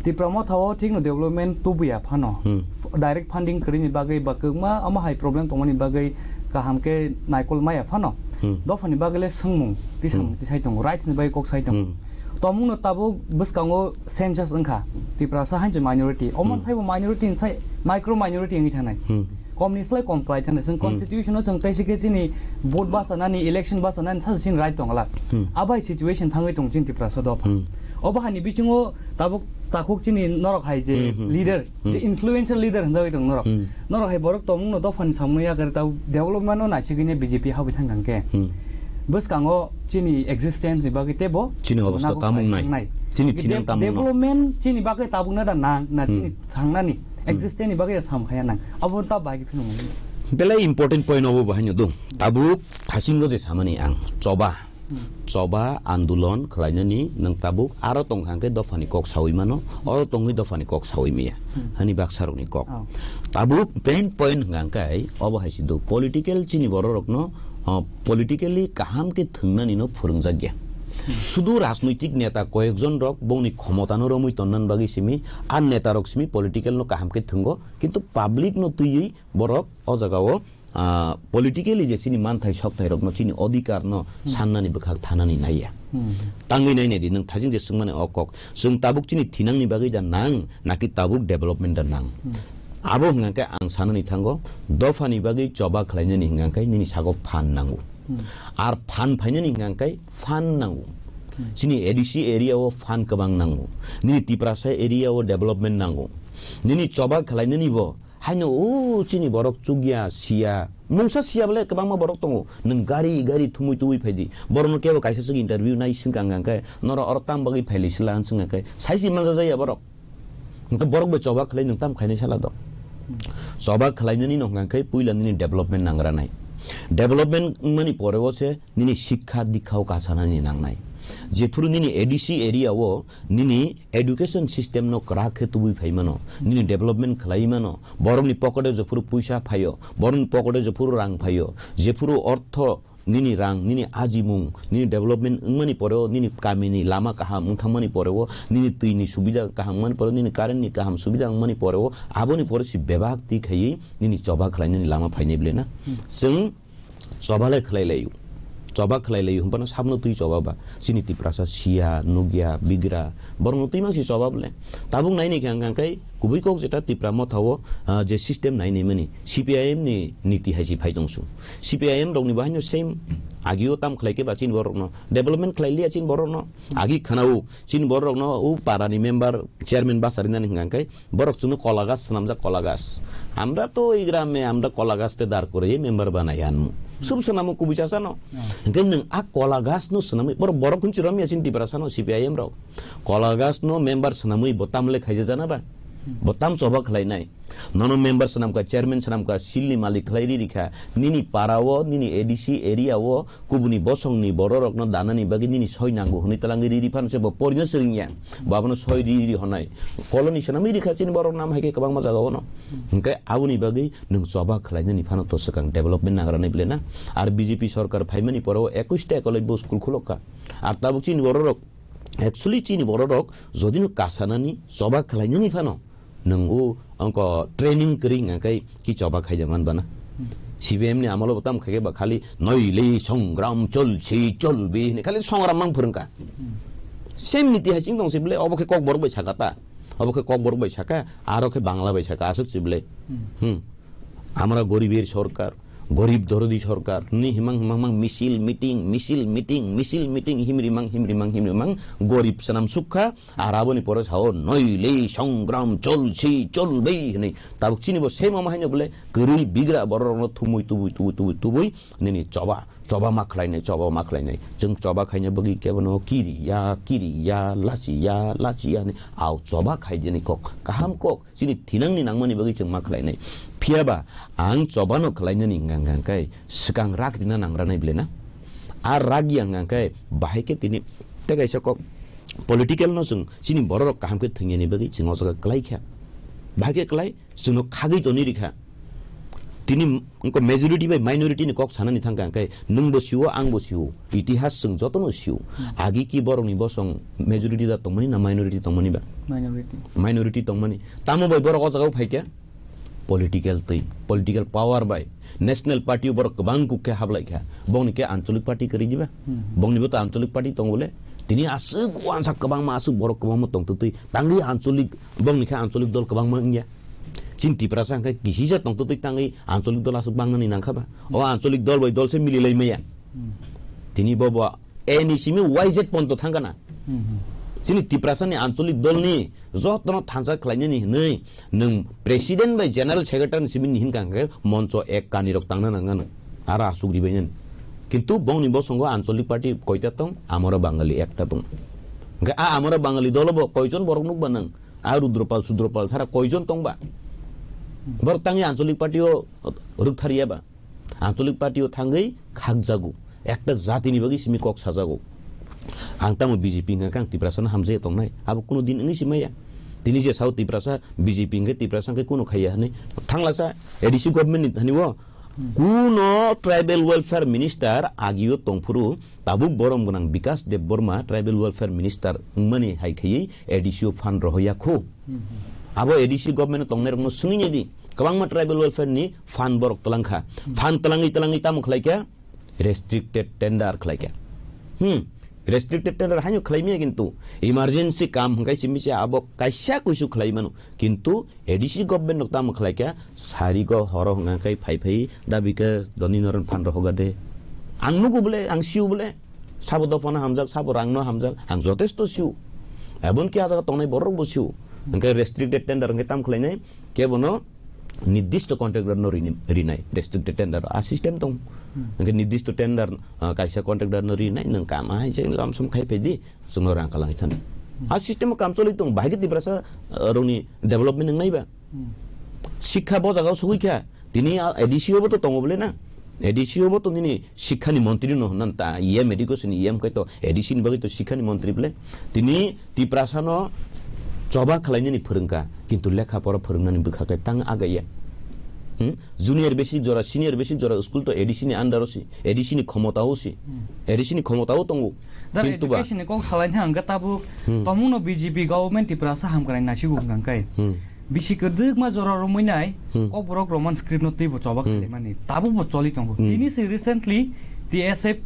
Tipra Motha o thikno development tubuya phano. Hmm. Direct funding kwrwini bagwi ba kwbangma omo hai problem tongmani bagwi kaham khe naikol maya phano. Hmm. Dophani bagwi le swngmung tisang Hmm. tisai tongo, rights ni bagwi kok sai tongo. Hmm. Tongmungno tabuk bwskango census wngkha, Tiprasa hai se minority. Omo Hmm. saibo minority ni sai micro minority wngwi thangnai. Hmm. Komni slai kom khlai thangnai. Chwng Hmm. constitution o chwng tei se khe chini vote bachanani, election bachanani sa chini right tongla. Hmm. Abai situation thangwi tong chini Tiprasa dopha. Hmm. Obo hani bisingo tabuk takhuk chini norok hai je Hmm, hmm, leader, hmm. je influential leader hwnjagwi tong norok. Hmm. Norok hai borok tongmungno dophani samung ya kare tabuk development no naisigwini B J P habwi thangkha hwnkhe. Hmm. Bwskango chini existence ni bagwi teibo Chini obostha nabo tamung nai. Nai. Chini Dev-, thinang tamung no. Development chini bagwi tabukna da nang, na Hmm. chini thangnani Hmm. existence ni bagwi da sam khaya nang. Abo ta bai phino. Belai important point obo bahai no do. Tabuk thasingo je samani ang choba. Hmm. Choba andolon khlainani nwng tabuk aro tong hwnkhe dophani kok sawi mano, oro tongwi dophani kok sawi maya. Hmm. Hani baksa rokni kok. Oh. Tabuk main point hwnkhe obo hai si do political chini borok rokno, oh, politically kaham khe thwngnani no phwrwngjakya. Hmm. Sudu rajnoitik neta koyekjon rok bongni khomotano romwi tonnani bagwi simi, ar neta rok simi political no kaham khe thwngo, kintu public no twiwi borok o jaga o, ah, politically je chini manthai sokthai rokno, chini odhikar no Hmm. sannani bwkhak thanani naiya. Hmm. Tangwi nainai di, nwng thajing je swngmani o kok, chwng tabuk chini thinangni bagwi da nang, naki tabuk development da nang? Hmm. Abo hwnkha khe ang sanani thango, dophani bagwi choba khlainani hwnkha khe nini sago phan nango. Hmm. Ar phan phainani hwnkha khe phan nango. Hmm. Chini A D C area o phan kwbang nango. Nini Tiprasa area o development nango. Nini choba khlainani bo haino o chini borok chukya, siya. Mungsa siya bole kwbangma borok tongo. Nwng gari, gari thumui tubui phaidi. Borokno kebo kaisa swk interview nai swngkha hwnkha khe, norok oro tam bagwi phailai sila hwn swngkha khe, saisi manjajaya borok. Hwnkhe borok bai choba khlai nwng tam khainai sala do. Choba khlainani no hwnkha khe puila nini development nangra nai. Development wngmani pore o se nini sikha dikha o kasanani nangnai. Jephuru nini A D C area o nini education system no kwrak khe tubui phai mano, nini development khlai mano, borokni pocket o jephuru puisa phaio, borokni pocket o jephuru rang phaio, jephuru ortho nini rang, nini ajimung, nini development wngmani poreo, nini kamini lama kaham wngthangmani poreo, nini twini subida kaham wngmani poreo, nini current ni kaham subida wngmani poreo, aboni pore si bebak twi khaiwi nini choba khlai nini lama phainai bwle na. Hmm. Chwng choba le khlai laio. Choba khlai laio, hwnphano sabno twi choba ba. Chini Tiprasa siya, nukya, bigra, borokno twi mang si choba bwle. Tabuk nai ni khe ang khe kubui kok jeta Tipra motha o, ah, je system nai ni mani, C P I M ni niti hai si phai tong su. C P I M rokni bo haino same. Agio tam khlai khe ba chini borokno. Development khlai liya chini borokno. Agi khana o chini borokno o para ni member, chairman basari nani hwnka khe borok chwngno kola gas swnamjak kola gas. Amra to ei grame amra kola gas te dar kore member banai anmu. Sub swnamo kubui chasano. Hmm. Hwnkhe nwng a kola gas no swnamwi borok borok hwnchi romya chini Tiprasa no C P I M rok. Kola gas no member swnamwi bo tam le khaija jana ba? Hmm. Bo tam choba khlai nai. Nono member swnamkha, chairman swnamkha, silni malik khlai ri rikha. Nini para o, nini A D C area o, kubuni bosongni bororokno danani bagwi nini soi nango hwnwi twlangwi ri ri phano se bo porino swrwngya. Bo abono soi ri ri honai. Koloni swnamwi rikha chini borok nam hai khe kwbangma jaga ono. Hwnkhe aboni bagwi nwng choba khlainani phano to swkang development nagra nai bwle na. Ar B J P sorkar phaimani poro ekwis ta college bo school khulokha. Ar tabuk chini bororok, actually chini bororok jodino kasanani choba khlainani phano nwng o ongko training kwrwi hwnka khe ki choba khaida man bana. Hmm. C P M ni amolo bo tam khaikhe ba khali noili songram cholsi cholbi hwnwi khali songram mang phwrwngkha. Hmm. Same niti hai ching tong si bwle obo khe kok borok bai saka ta. Obo khe kok borok bai saka, aro khe Bangla bai saka aswk si bwle. Hmm. Hmm. Amra goribir sorkar, gorib dorodi sorkar, ni himang himang mang misil meeting, misil meeting, misil meeting, himri mang, himri mang, himri mang, gorib sanam sukha, Ar aboni pore sao noili songram cholsi cholbi hinui. Tabuk chini bo same omo haino bole kwrwi bigra bororokno thumui tubui tubui tubui tubui nini choba choba ma khlainai choba ma khlainai. Chwng choba khaina bagwi kebono kiri ya kiri ya lachi ya lachi ya hinui. Au choba khaidini kok kaham kok chini thinangni nangmani bagwi chwng ma khlainai. Phiyaba ang chobano khlainani hwnka hwnka khe swkang rak rina nangra nai bole na? A rak ya hwnka khe bahai khe tini tei kaisa kok political no chwng chini bororok kaham khe thwngya ni bagwi chwng o jaga kwlai kha. Bahai khe kwlai chwngno khagwi toni rikha. Tini wngkha majority bai minority ni kok sanani thangkha hwnkhe nwng bo sio ang bo sio itihas chwng jotono sio. Hmm. Agi ki borokni bosong majority da tongmani na minority tongmani ba? Minority. Minority tongmani. Tamo bai borok o jaga o phaikha? Political twi, political power bai national party o borok kwbang kuk khe hablai kha. Bongni khe ancholik party kwrwi diba? Hmm. Bongni bo to ancholik party tongo le. Tini aswk wansa kwbangma aswk borok kwbangma tongtwtwi tangwi ancholik bongni khe ancholik dol kwbangma wngya. Chini Tiprasa hwnkhe kisisa tongtwtwi tangwi ancholik dol aswk bangnani nangkha ba? O ancholik dol bai dol se mililai maya. Hmm. Tini bo bo A N E simi Y Z ponto thangkana. Hmm, hmm. Chini Tiprasani ancholik dolni jotono thansa khlainani hinwi nwng president bai general secretary ni simi ni hinkha hwnkhe moncho ek kanirok tangna nangano. Aro aswk ribainani. Kintu bongni bosongo ancholik party koita tong, Amara Bangali ekta tong. Hwnkhe a Amara Bangali dolo bo koijon borok nukba nwng? A Rudropal Sudropal sara koijon tongba? Borok tangwi ancholik party o rwktharya ba? Ancholik party o thangwi khakjago, ekta jatini bagwi simi kok sajago. Ang tamo B J P hwnkha khe ang Tiprasano hamjaya tongnai, abo kuno din wngwi si maya. Tini je sao Tiprasa B J P hwnkhe Tiprasa hwnkhe kuno khaiya hinwi thanglasa A D C government ni thani o. Hmm. Kuno tribal welfare minister agio tongphuru tabuk borom gwnang Bikas Debbarma tribal welfare minister wngmani hai khaiwi A D C o fund rohoya khu. Hmm, hmm. Abo A D C government o tongnai rokno swngwi nai di. Kwbangma tribal welfare ni fund borok twlang kha. Hmm. Fund twlangwi twlangwi tamo khlai kha? Restricted tender khlai kha. Hmm. Restricted tender haino khlai maya kintu emergency kam hwnkhe simi se abo kaisa kuisu khlai mano. Kintu A D C government rok tamo khlai kha? Sari go horo hwnkha khe phai phai dabi khe doni noron fund rohoga de. Ang nugo bole, ang sio bole. Sabo dophano hamjak, sabo rangno hamjak, ang jotesto sio. Ebon ki a jaga tongnai borok bo sio. Hwnkhe restricted tender hwnkhe tam khlainai? Kebono nirdisto contractor no rini-, rinai restricted tender. A system tong. Hmm. Hwnkhe nirdisto tender, ah, kaisa contractor no rinai, nwng kam hai se lamsam khai phaidi, chwngno rang kalang thani. Hmm. A system o kam choli tong, bahai khe Tiprasa, ah, rokni development wngnai ba? Hmm. Sikha bo jaga o sogwi kha, tini a, A D C o bo to tongo bole na? A D C o bo to nini sikhani montri no hwnna ta, E M education E M kai to A D C ni bagwi to sikhani montri ble. Tini Tiprasa no choba khlainani phwrwngkha, kintu lekha pora phwrwngnani bwkha khe tang agaiya. Hmm? Junior basic jora, senior basic jora school to A D C ni under o si, A D C ni khomota o si, Hmm. A D C ni khomota o tongo. Dara Kintu ba education ni kok salai thang khe tabuk Hmm. tomungno B J P government Tiprasa hamkrai nasigo hwnkha khe. Hmm. Bisi kwdwkma jora romwi nai, Hmm. kok borok Roman script no twibo choba Hmm. khailaimani. Tabuk bo choli tongo. Hmm. Tini se recently T S F,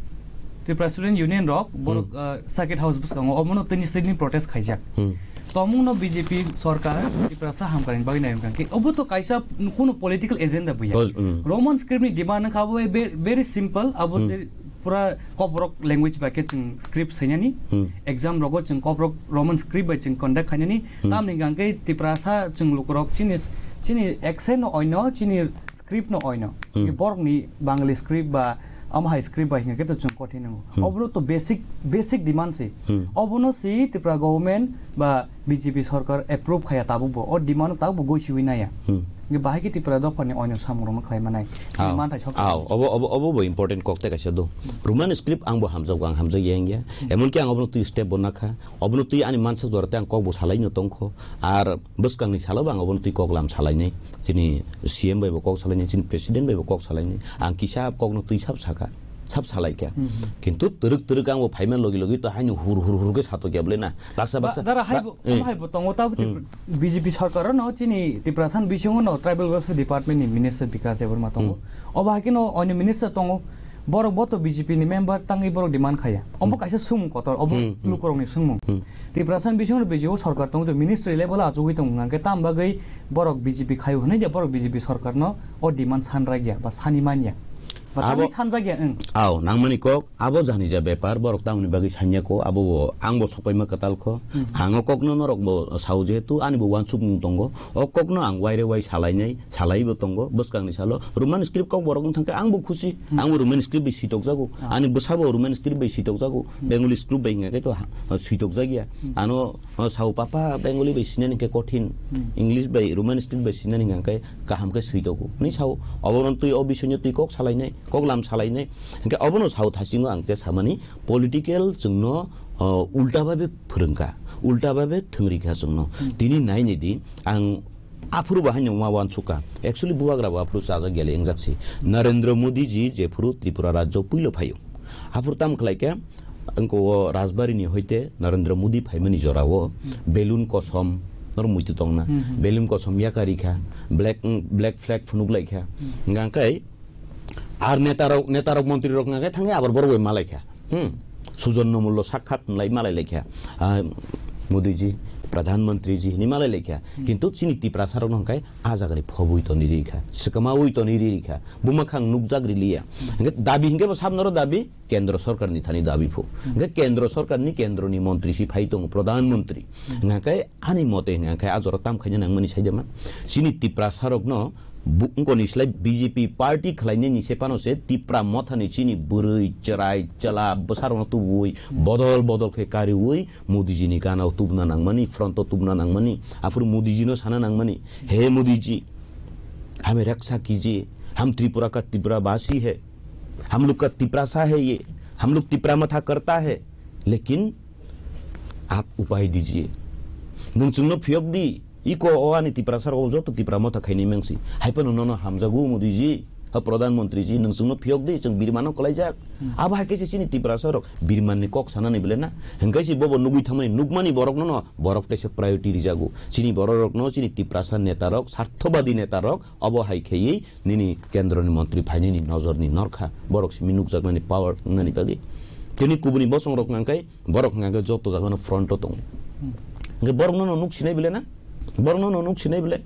Tripura Student Union rok, borok, Hmm. uh, Circuit House bwskango omono tini sitting protest khaijak. Hmm. Tomungno B J P sorkar Tiprasa hamkrai bagwi nai wngkha khe. Obo to kaisa kuno political agenda buya. Bos-, hmm. Roman script ni demand wngkha abo ve-, very simple, abo Hmm. de pura kokborok language bai khe chwng script sainani, Hmm. exam rogo chwng kokborok Roman script bai chwng conduct khainani, Hmm. tamni hwnkha khe Tiprasa chwng lukurok chini, chini accent no oino, chini script no oino. Hmm. Borok ni Bangali script ba omo hai script bai hwnkha khe to chwng kothin nango. Hmm. Obono to basic, basic demand se. Hmm. Obono si Tripura government ba B J P sorkar approve khaya tabuk bo. O demand no tabuk bo goisiwi naya. Hmm. Hwnkhe bahai khe Tripura dophani oino samung rokno khlai manai. Aw, Manthai sok aw, obo, obo, obo bo important kok tei kaisa do. Roman script ang bo hamjakgo, ang hamjakya wngya. Hmm. Emonki ang obono twi step bo nakha. Obono twi ani mansak jora tei ang kok bo salaino tongkho. Ar bwskangni salo bo ang obono twi kok lam salainai. Chini C M bai bo kok salainai, chini president bai bo kok salainai. Ang kisa kokno twi sab sakha. Sab salaikha. Hmm, hmm. Kintu twrwk twrwk ang bo phaima logi logi to haino hur hur hur khe satokya bwle na. Baksa Ba-, baksa. dara hai Ba-, bo, eh. hai bo tongo tabuk Hmm. B J P sorkar no chini Tiprasa ni bisingo no Tribal Welfare Department ni Minister Bikash Debbarma tongo. Hmm. Obo hai khe no oino minister tongo. Borok bo to B J P ni member tangwi borok demand khaya. Omo Hmm. kaisa sumung kotor, obo Hmm, hmm. lukurokni sumung. Hmm. Tiprasa ni bisingo no B J P sorkar tongo, to ministry level o achugwi tongo, hwnkhe tam bagwi borok B J P khaio hwnwi de borok B J P sorkar no o demand san ragya ba sani manya. Ba Abo tangwi sanjakya, wng. Aw, nangmani kok, abo janija bepar, borok tamoni bagwi sanya ko, abo bo, ang bo sopaima kwtal kho. Hmm. Ang o kokno norok bo sao, jehetu ani bo uansukmung tongo. O kokno ang waire wai salainai, salaibo tongo, bwskangni salo. Roman script kok borok wng thangkhe ang bo khusi. Hmm. Ang bo Roman script bai sitokjago. Ah. Ani bwsa bo Roman script bai sitokjago. Hmm. Bengali script bai hwnkhe to ha-, sitokjakya. Hmm. Ano, o, sao papa Bengali bai sinani hwnkhe kothin. Hmm. English bai, Roman script bai sinani hwnkhe kaham khe sitogo. Ni sao, obono twi o bisingno twi kok salainai. Kok lam salainai. Hingke obono sao thasingo ang te samani political chwngno, o, ulta babe phwrwngkha, ulta babe thwngri kha chwngno. Hmm. Tini naini di ang aphuru bo haino ma uansukha. Actually bubagra bo aphuru chajak yali wngjak si. Narendra Modi ji jephuru Tripura rajyo puilo phaio. Aphuru tam khlai khe wngko o Rajbari ni hoite Narendra Modi phaimani jorao Hmm. balloon kosom nor muitu tongna. Hmm, hmm. Balloon kosom yakari kha, black, black flag phunuk lai kha. Hmm. Hingkha khe Ar netarok, netarok, montrirok hwnka khe thangwi abar borok bai malai kha. Hmm. Sujon no mullo sakhat hwnlai malai lai kha. Ah, Modi ji, Pradhan Mantri ji hwnwi malai lai kha. Hmm. Kintu chini Tiprasa rok no hwnka khe ah jaga ni phobwi toni ri kha. Swkamawi toni ri kha. Buma khang nukjak ri liya. Hmm. Hwnkhe dabi hwnkhe bo sabnoro dabi, Kendro Sorkar ni thani dabi phu. Hmm. Hwnkhe Kendro Sorkar ni Kendro ni montri si phai tongo, Pradhan Mantri. Hmm. Hwnkhe ani mote hwnka khe ah jora tam khaina nangmani saidama. Chini Tiprasa rok no Bu-, wngkoni slai B J P party khlainani se phano se Tipra Mothani chini bwrwi, chwrai, chwla, bwsarokno tubui, Hmm. bodol bodol khe kariui Modiji ni gana o tubuna nangmani, front o tubuna nangmani, aphuru Modiji no sana nangmani, "He Modiji, hame raksa kijiye, ham Tripura ka Tripura basi hai, ham log ka Tiprasa hai ye, ham log Tipra Motha karta hai, lekin aap upai dijiye." Nwng chwngno phiyok di, Iko o ani Tiprasa rok joto Tipra Motha khainai mangsi. Hai phano nono hamjago Modiji, ha Pradhan Mantri ji, nwng chwngno phiyok di, chwng birmano kwlaijak. Hmm. Abo hai khe se chini Tiprasa rok birmanni kok sanani bele na. Hingkai se bobo nugui thangmani, nukmani borok nono, borok teisa priority rijago. Chini borok rokno, chini Tiprasa neta rok, sarthobadi neta rok, obo hai khaiwi nini kendroni montri phainani nojorni norkha. Borok simi nukjaknani power wngnani bagwi. Tini kubuni bosong rok nangkai, Borok hwnka khe joto jagano front o tongo. Hmm. Hwnkhe borokno no nuk sinai bile na? Borokno no nuk sinai bile?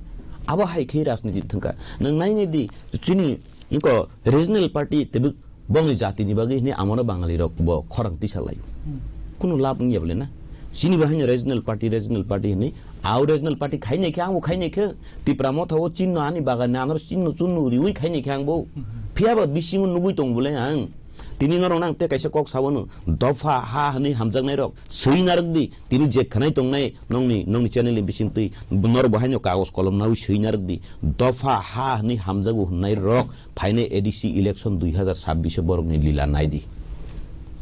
Abo hai khe rajniti thwngkha. Nwng nainai di, chini iko regional party tebuk bongni jatini bagwi hwnwi amano Bangali rok bo khorang tisa laio. Hmm. Kunu lab wngya bile na? Chini bo haino regional party, regional party hwnwi, au regional party khainai khe, ang bo khainai khe, Tipra Motha o chinno ani bagan ni anor chinno chunno riui khainai khe ang bo. Hmm. Phiya ba bisingo nugui tong bole ang. Tini norok nang tei kaisa kok sabo no, dopha ha hwnwi hamjaknai rok swi narwk di, tini je khwnai tongnai nongni, nongni channel ni bisingtwi norok bo haino kagoj kolom nawi swi narwk di, dopha ha hwnwi hamjago hwnnai rok phainai A D C election dui hazar sabbish o borokni lila nai di.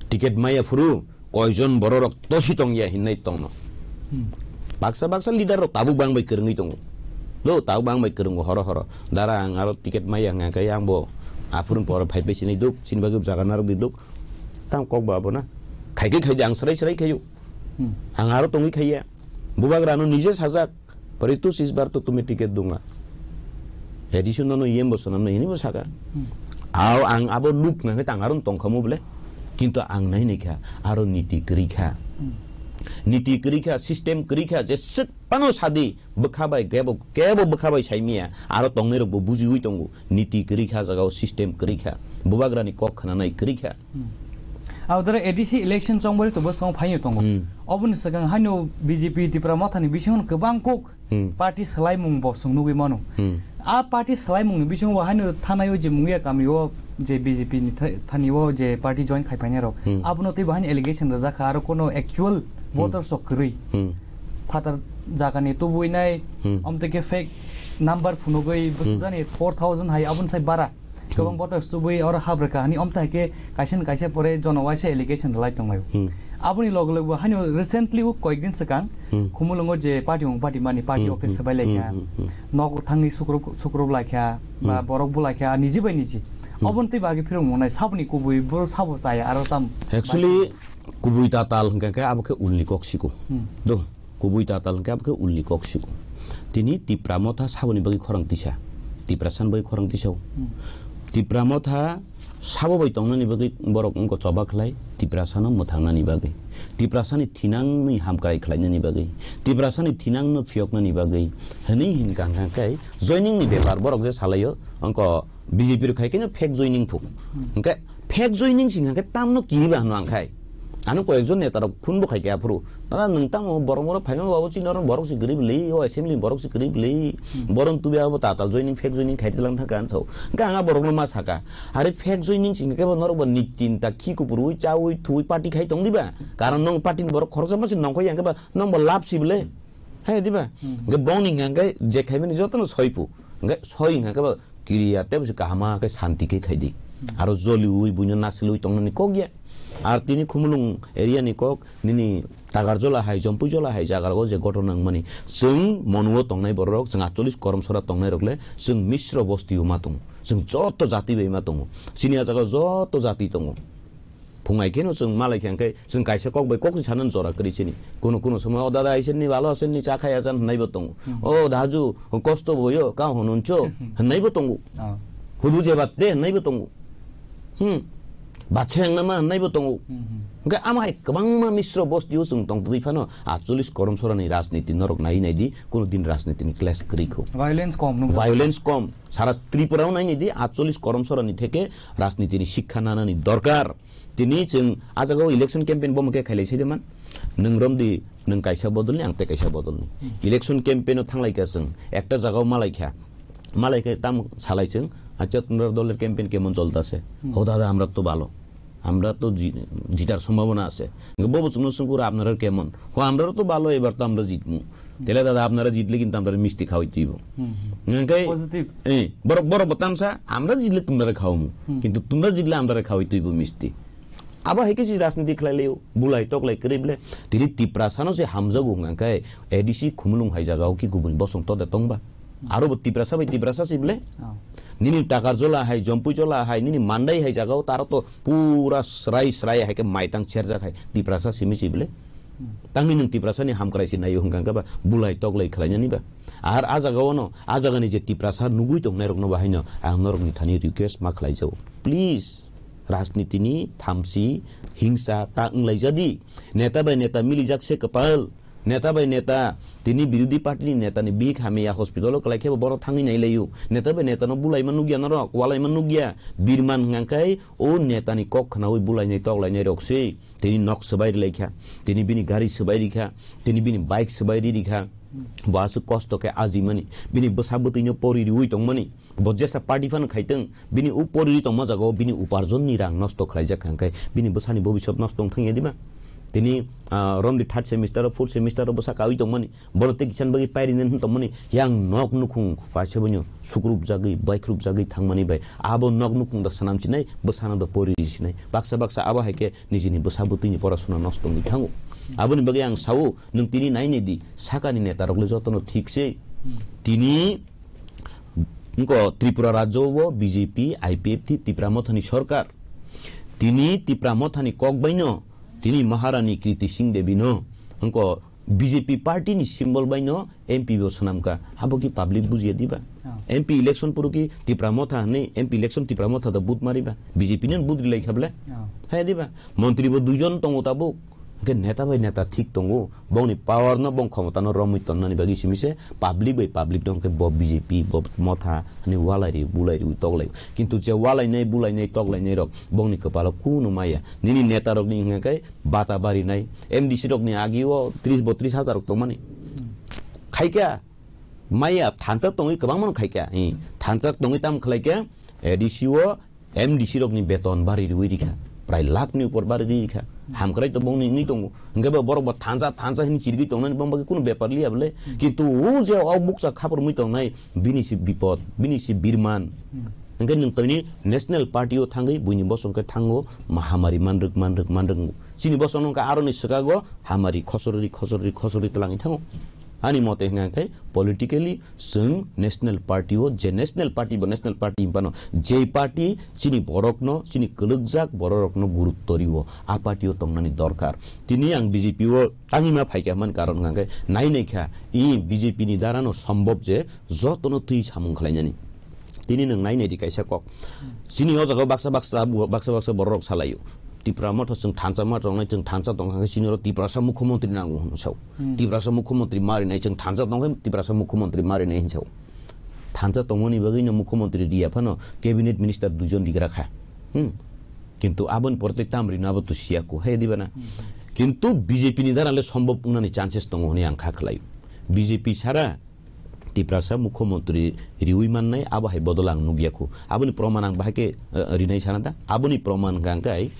Ticket maya phuru koijon bororok tosi tongya hinnai tongno. Hmm. Baksa baksa leader rok tabuk bang bai kwrwngwi tongo. Do tabuk bang bai kwrwngo horo horo. Dara ang aro ticket maya hwnka khe ang bo aphuru poro phai phai sinai duk, sini bagwi jaga narwk di duk. Tang kok ba abo na. Khai khe khai di ang srai srai khaio. Hmm. Ang aro tongwi khaiya. Bubagra no nije sajak. Paritu sisbar to tumi ticket dunga. Edition no yem bo sonam no ini bo saka. Hmm. Aw ang abo nuk na tang aron tong khamu ble. Kintu ang nai ni kha aro niti kri kha. Hmm. Niti kri kha, system kri kha, je sik pano sadi bwkha bai kebo, kebo bwkha bai sai miya. Aro tongnai rok bo bujiwi tongo. Niti kri kha jaga o system kri kha. Bubagra ni kok khana nai kri kha. Hmm. Abodore A D C election chongbari to bwskango phaino tongo. Hmm. Oboni swkang haino B J P Tipra Mothani bisingo kwbang kok Hmm. party swlaimung bo chwng nugwi mano. Hmm. A party swlaimungni bisingo bo haino thanai o je Mungia kami o je B J P ni tha-, thani o je party join khai phainai rok. Hmm. Abono tei bo haino allegation rwjak kha aro kono actual Hmm. voters rok kwrwi. Hmm. Phatar jagani tubui nai, Hmm. omtwi khe fake number phunugwi Hmm. bwsajani four thousand hai aboni sai bara. Kwbang Hmm. voters tubui oro habrwkha hwnwi omtwi hai khe kaisa ni kaisa pore jono waisa allegation rwlai tonglaio. Hmm. Aboni loge loge bo haino recently o koyekdin swkang Hmm. Khumulwngo je party mung party mani party Hmm, office hmm, swbai laikha. hmm, hmm, hmm. Nok thangwi sukrub, sukrub laikha, ba Hmm. borok bulaikha, niji bai niji. Hmm. Oboni tei bagwi phirung monai saboni kubui boro sabo chaya aro tam Actually, kubui tatal hwnkha khe abo khe ulni kok siko. Hmm. Do. Kubui tatal hwnkhe abo khe ulni kok siko. Tini Tipra Motha saboni bagwi khorang tisa. Tiprasani bagwi khorang tisa o. Hmm. Tipra Motha sabo bai tongnani bagwi borok wngkha choba khlai, Tiprasano mwthangnani bagwi. Tiprasani thinangni hamkrai khlainani bagwi. Tiprasani thinangno phiyoknani bagwi. Hwnwi hinkha hwnkha khe joining ni bepar borok je salaio wngkha B J P rok khai khe no fake joining phu. Hmm. Hwnkhe fake joining sing hwnkhe tamno kiriba hwnwi ang khai. Ano koyekjon neta rok phone bo khai khe aphuru. Nara nwng tamo borok moro phaima babu chini oro borok si kwrwi bwlwi, o assembly borok si kwrwi bwlwi. Hmm. Boron tubi abo tatal joining fake joining khai tlang thangkha ang sao. Hwnkhe ang a borok no ma saka. Are fake joining sing hwnkhe bo norok bo ni chinta khi kupurwi chawi thuwi party khai tong diba. Karon nong party ni borok khoroksa ma si nongkhoi yang khe ba nong bo lab si bwle. Hai diba? Hmm. Hwnkhe bongni hwnkhe je khaimani jotono soipu. Hwnkhe soi hwnkhe ba kiriya tei bwswk kaham khe santi khe khai di. Hmm. Aro joliui buino nasilui tongnani kok ya. Ar tini Khumulwng area ni kok nini Takarjola hai, Jompuijola hai jaga rogo je ghotona wngmani. Chwng Monu o tongnai borok, chwng atchollish Koromsora tongnai rok le, chwng Misro bosti o ma tongo. Chwng joto jati bai ma tongo. Chini a jaga o joto jati tongo. Phungai kheno chwng malai khe hwnkhe chwng kaisa kok bai kok se sanani jora kwrwi sini. Kuno kuno somoy, "O dada, aisen ni balo asen ni cha khai ajan," hwnwi bo tongo. Hmm. "O daju, kosto boyo, ka honuncho," Hmm. hwnwi bo tongo. Ah. "Hudu je bat de," hwnwi bo tongo. Hmm. "Batse ang nama," hwnwi bo tongo. Hmm, hmm. Hwnkhe ama hai kwbangma Misro bosti o chwng tong twi phano atchollish Koromsora ni rajniti norok nai nai di, kuno din rajniti ni clash kwrwi kho. Violence kom nung. Violence kom. Sara Tripura o nai nai di, atchollish Koromsora ni theke rajniti ni sikha nanani dorkar. Tini chwng a jaga o election campaign bo hwnkhe khailai side man. Nwng romdi, nwng kaisa bodolni, ang tei kaisa bodolni. Hmm. Election campaign o thanglaikha chwng. Ekta jaga o malaikha. Malaikha tam salai chwng. "Acha, tumra doler campaign kemon cholta se?" Hmm. "Ho dada, amra to bhalo. Amra to ji-, jitar sombhabona ase." Bobo chwngno swngkhe, "Apnarar kemon?" "Ho, amraro to bhalo, ebar to amra jitmu." Tele dada, apnara jitle kintu amrare misti khawai tuibo. Hmm, hmm. Hwnkhe, Positive. Eh, borok, borok bo tamsa, amra jitle tumrare khawmu. Hmm. Kintu tumra jitle amrare khawai tuibo misti. Abo hai khe si rajniti khlai laio, bulai toklai kwrwi ble. Tini Tiprasano se hamjago hwnkha khe A D C Khumulwng hai jaga o ki gubun bosong to de tongba. Hmm. Aro bo Tiprasa bai Tiprasa si ble. Oh. Nini Takarjola hai, Jompuijola hai, nini Mandai hai jaga o taro to pura srai srai hai khe maitang serjak hai Tiprasa simi si ble. Hmm. Tangni nwng Tiprasani hamkrai se naio hwnkha khe ba bulai toklai khlainani ba. Ar a jaga o no, a jagani je Tiprasa nugui tongnai rokno ba haino ang norokni thani request ma khlai jao. Please, rajnitini thamsi hingsa ta wnglai jadi. Neta bai neta milijak se kwpal. Neta bai neta, tini birodhi party ni neta ni bihik hamya hospital o kwlai khe bo bono thangwi nai laio. Neta bai neta no bulaima nukya norok, walaima nukya. Birman hwnkha khe o neta ni kok khnaui bulainai toklainai rok se. Tini nok swbai rwlai kha, tini bini gari swbai rikha, tini bini bike swbai ri rikha. Bo aswk kosto khe ajimani, bini bwsa bwtwi no pori riui tongmani. Bo jesa party phano khaitwng, bini u poriri tongma jagao bini uparjonni rang nosto khlaijak kha, hwnkhe bini bwsani bobiswt nosto wng thangya diba? Tini, ah, romdi third semester o, fourth semester o bwsa kaui tongmani, bono tei kisan bagwi pairinen hwn tongmani, yang nok nukhung paisa bwnyo sukrupjagwi, baikrupjagwi thangmani bai, abo nok nukhung da swnam sinai, bwsano da poriri sinai, baksa baksa abo hai khe nijini bwsa bwtwini porasona nosto wngwi thango. Aboni bagwi ang sao, nwng tini nainai di, sakani netarok le jotono thik se. Tini Wngkha Tripura rajyo o B J P, I P F T, Tipra Mothani sorkar. Tini Tipra Mothani kok baino, tini Maharani Kriti Singh Devi no, wngkha B J P party ni symbol baino M P bo swnamkha. Abo ki public bujiya diba? Oh. M P election puru ki Tipra Motha hwnwi, M P election Tipra Motha da vote mariba? B J P no vote rilai kha bwle? Oh. Haya diba? Montri bo duijon tongo tabuk. Hwnkhe neta bai neta thik tongo, bongni power no, bong khomota no romwi tonnani bagwi simi se public bai public no hwnkhe bo B J P, bo Motha hwnwi walai ri, bulai ri, toklai. Kintu je walainai, bulainai, toklainai rok bongni kwpalo kunu maya. Nini neta rokni hwnkhe bata barinai, M D C rokni agi o tris botris hajar rok tongmani. Khaikha, maya thansa tongwi kwbangma no khaikha, eh, thansa tongwi tam khlaikha, A D C o M D C rokni beton bari riui rikha, prai lakh ni upor bari ri rikha. Hamkrai to bongni wngwi tongo. Hwnkhe bo borok bo thansa, thansa hwnwi chirigwi tongnani bong bagwi kunu bepar liya bole. Kintu o je o bukcha khaprumwi tongnai, bini se bipod, bini se birman. Hwnkhe nwng toini National Party o thangwi buini bosong khe thango, ma hamari manrwk, manrwk, manrwk. Chini bosong wngkha aroni swkago hamari khosorori, khosorori, khosorori twlangwi thango. Ani mote hwnkha khe politically chwng National Party o, je National Party bo National Party hinphano, je party chini borokno, chini kwlwkjak bororokno gurutto rio, a party o tongnani dorkar. Tini ang B J P o tangima phaikha hwnmani karon hwnkha khe nai nai kha, i B J P ni darano sombhob je jotono twi samung khlainani. Tini nwng nai nai di kaisa kok. Chini o jaga baksa baksa, baksa baksa borok rok salaio. Tipra motha chwng thansa ma tongnai, chwng thansa tongkha khe chini oro Tiprasa mukhyamantri nango hwnwi sao. Hmm. Tiprasa mukhyamantri marinai, chwng thansa tongkhe Tiprasa mukhyamantri marinai hwnwi sao. Thansa tongmani bagwi no mukhyamantri riya phano cabinet minister duijon rigra kha. Hmm. Kintu aboni pore tei tam rino abo to siya ko, hai diba na? Hmm. Kintu B J P ni dara le sombhob wngnani chances tongo hwnwi ang kha khlaio. B J P sara Tiprasa mukhyamantri riui mannai, abo hai bodol ang nukya khu. Aboni proman ang bahai khe, eh, rinai sana da. Aboni proman hwnkha khe,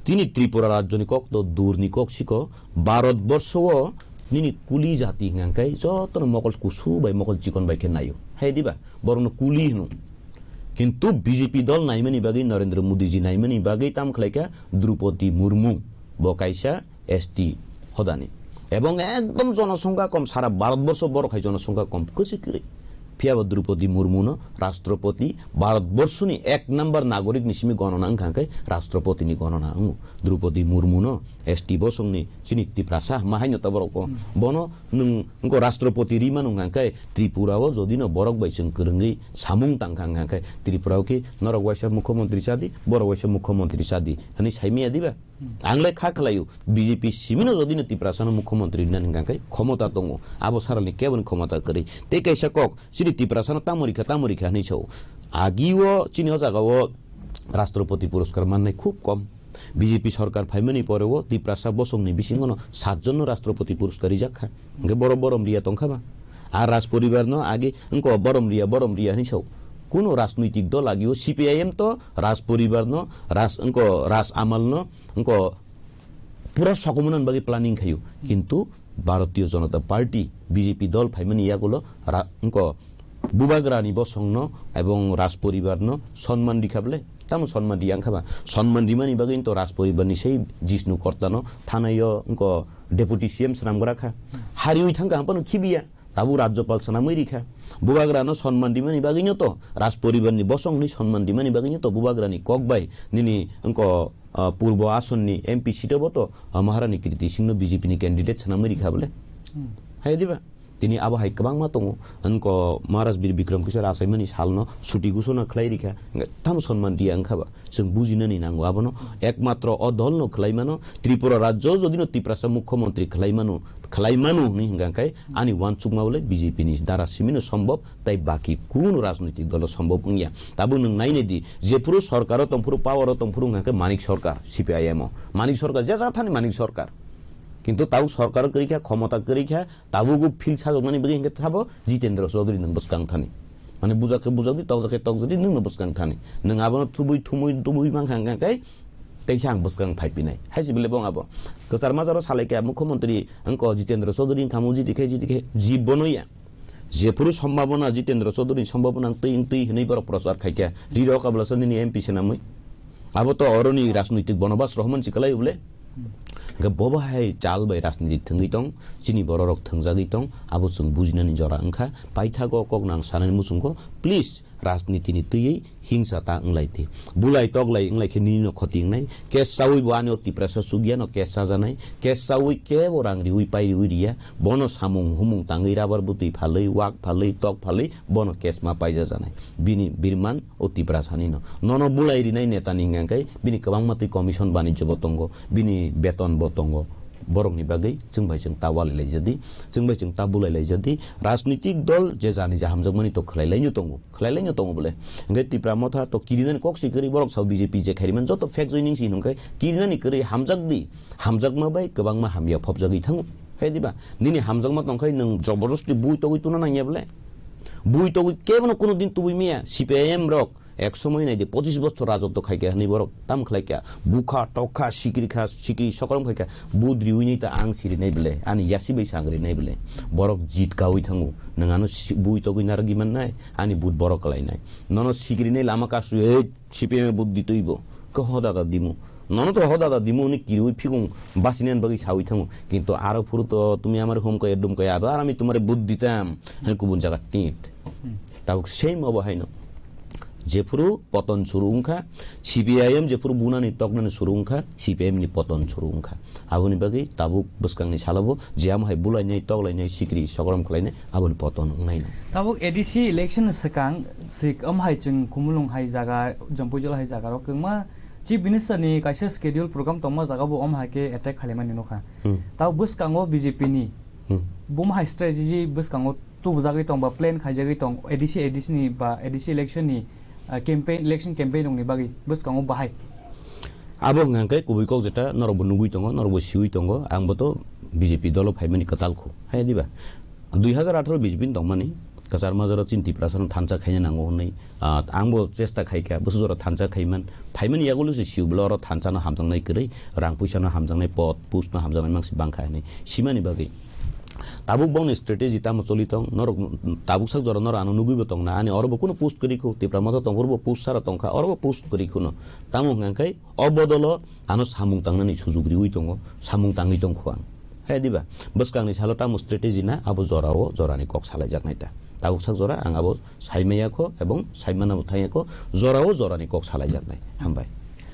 tini Tripura rajyoni kok to durni kok siko, Bharat borsho o nini kuli jati hwnkha khe jotono mokol kusu bai mokol chikon bai khe naio. Hai diba? Borokno kuli hwno. Kintu B J P dol naimani bagwi, Narendra Modi ji naimani bagwi tam khlai kha Droupadi Murmu. Bo kaisa S T hodani. Ebong ekdom jonosongkha kom, sara Bharatborsho borok hai jonosongkha kom, kwchwi kwrwi. Phiya bo Droupadi Murmu no Rashtrapati, Bharatborsho ni ek number nagorik ni simi gonona wngkha khe Rashtrapati ni gonona wngo. Droupadi Murmu no S T bosong ni chini Tiprasa ma haino ta borok bo. Hmm. Bono nwng wngkha Rashtrapati ri mano wngkha khe Tripura o jodi no borok bai chwng kwrwngwi samung tangkha wngkha khe Tripura o khe norok waisa mukhyamantri chadi, borok waisa mukhyamantri chadi hwnwi saimaya diba? Ang le kha khlaio, B J P simino jodi no Tiprasano mukhyamantri rinani hwnkha khe khomota tongo, abo saralni keboni khomota kwrwi. Tei kaisa kok, chini Tiprasano tamo rikha, tamo rikha hwnwi sao. Agi o chini o jaga o Rashtrapati Puraskar mannai khub kom. B J P sorkar phaimani pore o Tiprasa bosongni bisingo no satjon no Rashtrapati Puraskar rijak kha. Hwnkhe borok borom riya tongkha ba? A Raj poribar no agi wngko borom riya, borom riya hwnwi sao. Kuno rajnoitik dol agi o C P I M to Raj poribar no, Raj wngko Raj Amal no wngko pura sokomona bagwi planning khaio. Kintu Bharatiya Janata Party, B J P dol phaimani yagulo ra-, wngko Bubagrani bosongno ebong Raj poribarno sonman rikha bwle? Tamo sonman riya wngkha ba? Sonman rimani bagwi to Raj poribarni sei Jishnu Kortano thanaio wngko Deputy C M swnamgra kha. Hariwi thangkha, haphano khibiya. Tabuk Rajyapal swnamwi rikha. Bubagrano sonman rimani bagwino to, Raj poribarni bosongni sonman rimani bagwino to Bubagrani kok bai nini wngko, ah, Purbo Asonni M P seat-o bo to, ah, Maharani Kriti Singhno B J P ni candidate swnamwi rikha bwle? Hmm. Hai diba? Tini abo hai kwbangma tongo. Hwnko Maharaj Bir Bikram Kishore achaimani salno suti ghosona khlai rikha. Hwnkhe tamo sonman riya wngkha ba? Chwng bujinani nango abono. Ekmatro o dolno khlai mano, Tripura rajyo jodino Tiprasa mukhyamantri khlai mano, khlai mano hwnwi hwnkha khe ani uansukma bole B J P ni dara simino sombhob, tai baki kunu rajnoitik dolo sombhob wngya. Tabuk nwng nainai di, jephuru sorkaro tongphuru, power o tongphuru hwnkha khe Manik Sarkar, C P I M o. Manik Sarkar, je jathani Manik Sarkar. Kintu tabuk sorkar kwrwi kha, khomota kwrwi kha, tabukbo phil sajokmani bagwi hwnkhe sabo Jitendra Chaudhary nwng bwskang thani. Mane bujak khe bujak di, tokjak khe tokjak di, nwngno bwskang thani. Nwng abono tubui thumui tubui mankha hwnkha khe teisa ang bwskang phaipinai. Hai se bele bo abo. Kwchar majaro salai kha mukhyamantri wngko Jitendra Chaudhary wngkha mo jiti khe jiti khe jibono ya. Jephuru sombhabona Jitendra Chaudhary ni sombhabona ang twi twi hwnwi borok prochar khai kha. Ri rok abla so nini M P se namwi. Abo to oroni rajnoitik bonobas rohman si kwlai bole. Hwnkhe bo bo hai chal bai rajniti thwngwi tong, chini bororok thwngjagwi tong, abo chwng bujinani jora wngkha. Paithago kok nang sanani muchungo, please, rajnitini twiwi hingsa ta wnglaidi. Bulai toklai wnglaikhe nini no khoti wngnai. Case chawi bo ani o Tiprasa chukya no case chajanai. Case chawi kebo rang riwi pai riwi riya. Bono samung humung tangwi rabar bwtwi phalwi, wak phalwi, tok phalwi, bono case ma paijajanai. Bini birman o Tiprasani no. Nono bulai rinai neta ni hwnkha khe bini kwbangma twi commission banijyo bo tongo, bini beton bo tongo. Borokni bagwi chwng bai chwng ta walai laijadi, chwng bai chwng ta bulai laijadi. Rajnitik dol je jani je hamjakmani to khlai laino tongo, khlai laino tongo bole. Hwnkhe Tipra Motha to kirinani kok si kwrwi, borok sao B J P je khairiman joto fake joining si hwnkhe kirinani kwrwi hamjakdi, hamjakma bai kwbangma hamya phobjagwi thango. Hai diba? Nini hamjakma tongkhai nwng joborjosti bui togwi tuna nangya bole? Bui togwi kebono kuno din tubui maya, C P I M rok. Ek somoi nai di, pochis bochor rajotw khai kha hwnwi borok tam khlai kha, bukha, tokha, sikri kha, sikri sokrom khai kha, budri wi nai ta ang siri nai bele, ani yasi bai sang ri nai bele, borok jit kawi thango, nwng ano si-, bui togwi narwgwi man nai, ani but borok kwlai nai, nono sikri nai lama kasu, "Ei, C P M buddi twi bo, khe hoda da dimu, nono to hoda da dimu," hwnwi kiriwi phikung basi nai bagwi sawi thango, kintu aro phuru to tumi amare hum kaya dum kaya, abo ar ami tumare buddi tam, hwnwi kubun jaga tit. Hmm. Tabuk same obo haino. Jephuru poton suru wngkha, C P I M jephuru bunani toknani suru wngkha, C P I M ni poton suru wngkha. Aboni bagwi tabuk bwskangni salobo je amo hai bulainai, toklainai, sikri, sokrom khlainai, aboni poton wngnaino. Tabuk A D C election swkang, sik, omo hai chwng Khumulwng hai jaga, Jampuijala hai jaga rok kwbangma Chief Minister ni kaisa schedule program tongma jaga bo omo hai khe attack khailaimani nukha. Hmm. Tabuk bwskango B J P ni Hmm. buma hai strategy bwskango tubujagwi tong ba plan khaijagwi tong A D C, A D C ni ba A D C election ni, ah, campaign, election campaign rokni bagwi bwskango bahai. Abo hwnkha khe kubui kok jeta norokbo nugui tongo, norokbo siui tongo, ang bo to B J P dolo phaimani kwtal khu. Hai diba? Dui hazar atharo B J P ni tongmani kwchar majaro chini Tiprasano thansa khaina nango hwnwi, ah, ang bo chesta khai kha, bwswk jora thansa khaiman, phaimani yagulo se siublo oro thansa no hamjaknai kwrwi, rang puisa no hamjaknai, pot, post no hamjaknai mangsi bangkha hwnwi. Simani bagwi. Tabuk bongni strategy tamo choli tong, norok tabuk sak jora norok ano nugui bo tongna, ani oro bo kunu post kwrwi khu, Tipra Motha tongphuru bo post sara tongkha, oro bo post kwrwi khuno. Tamo hwnkha khe o bodolo ano samung tangnani sujuk riui tongo, samung tangwi tongkhu ang. Hai diba? Bwskangni salo tamo strategy na, abo jorao jorani kok salaijaknai ta. Tabuk sak jora ang abo saimaya kho ebong saimana bo thangya kho, jorao jorani kok salaijaknai. Hambai.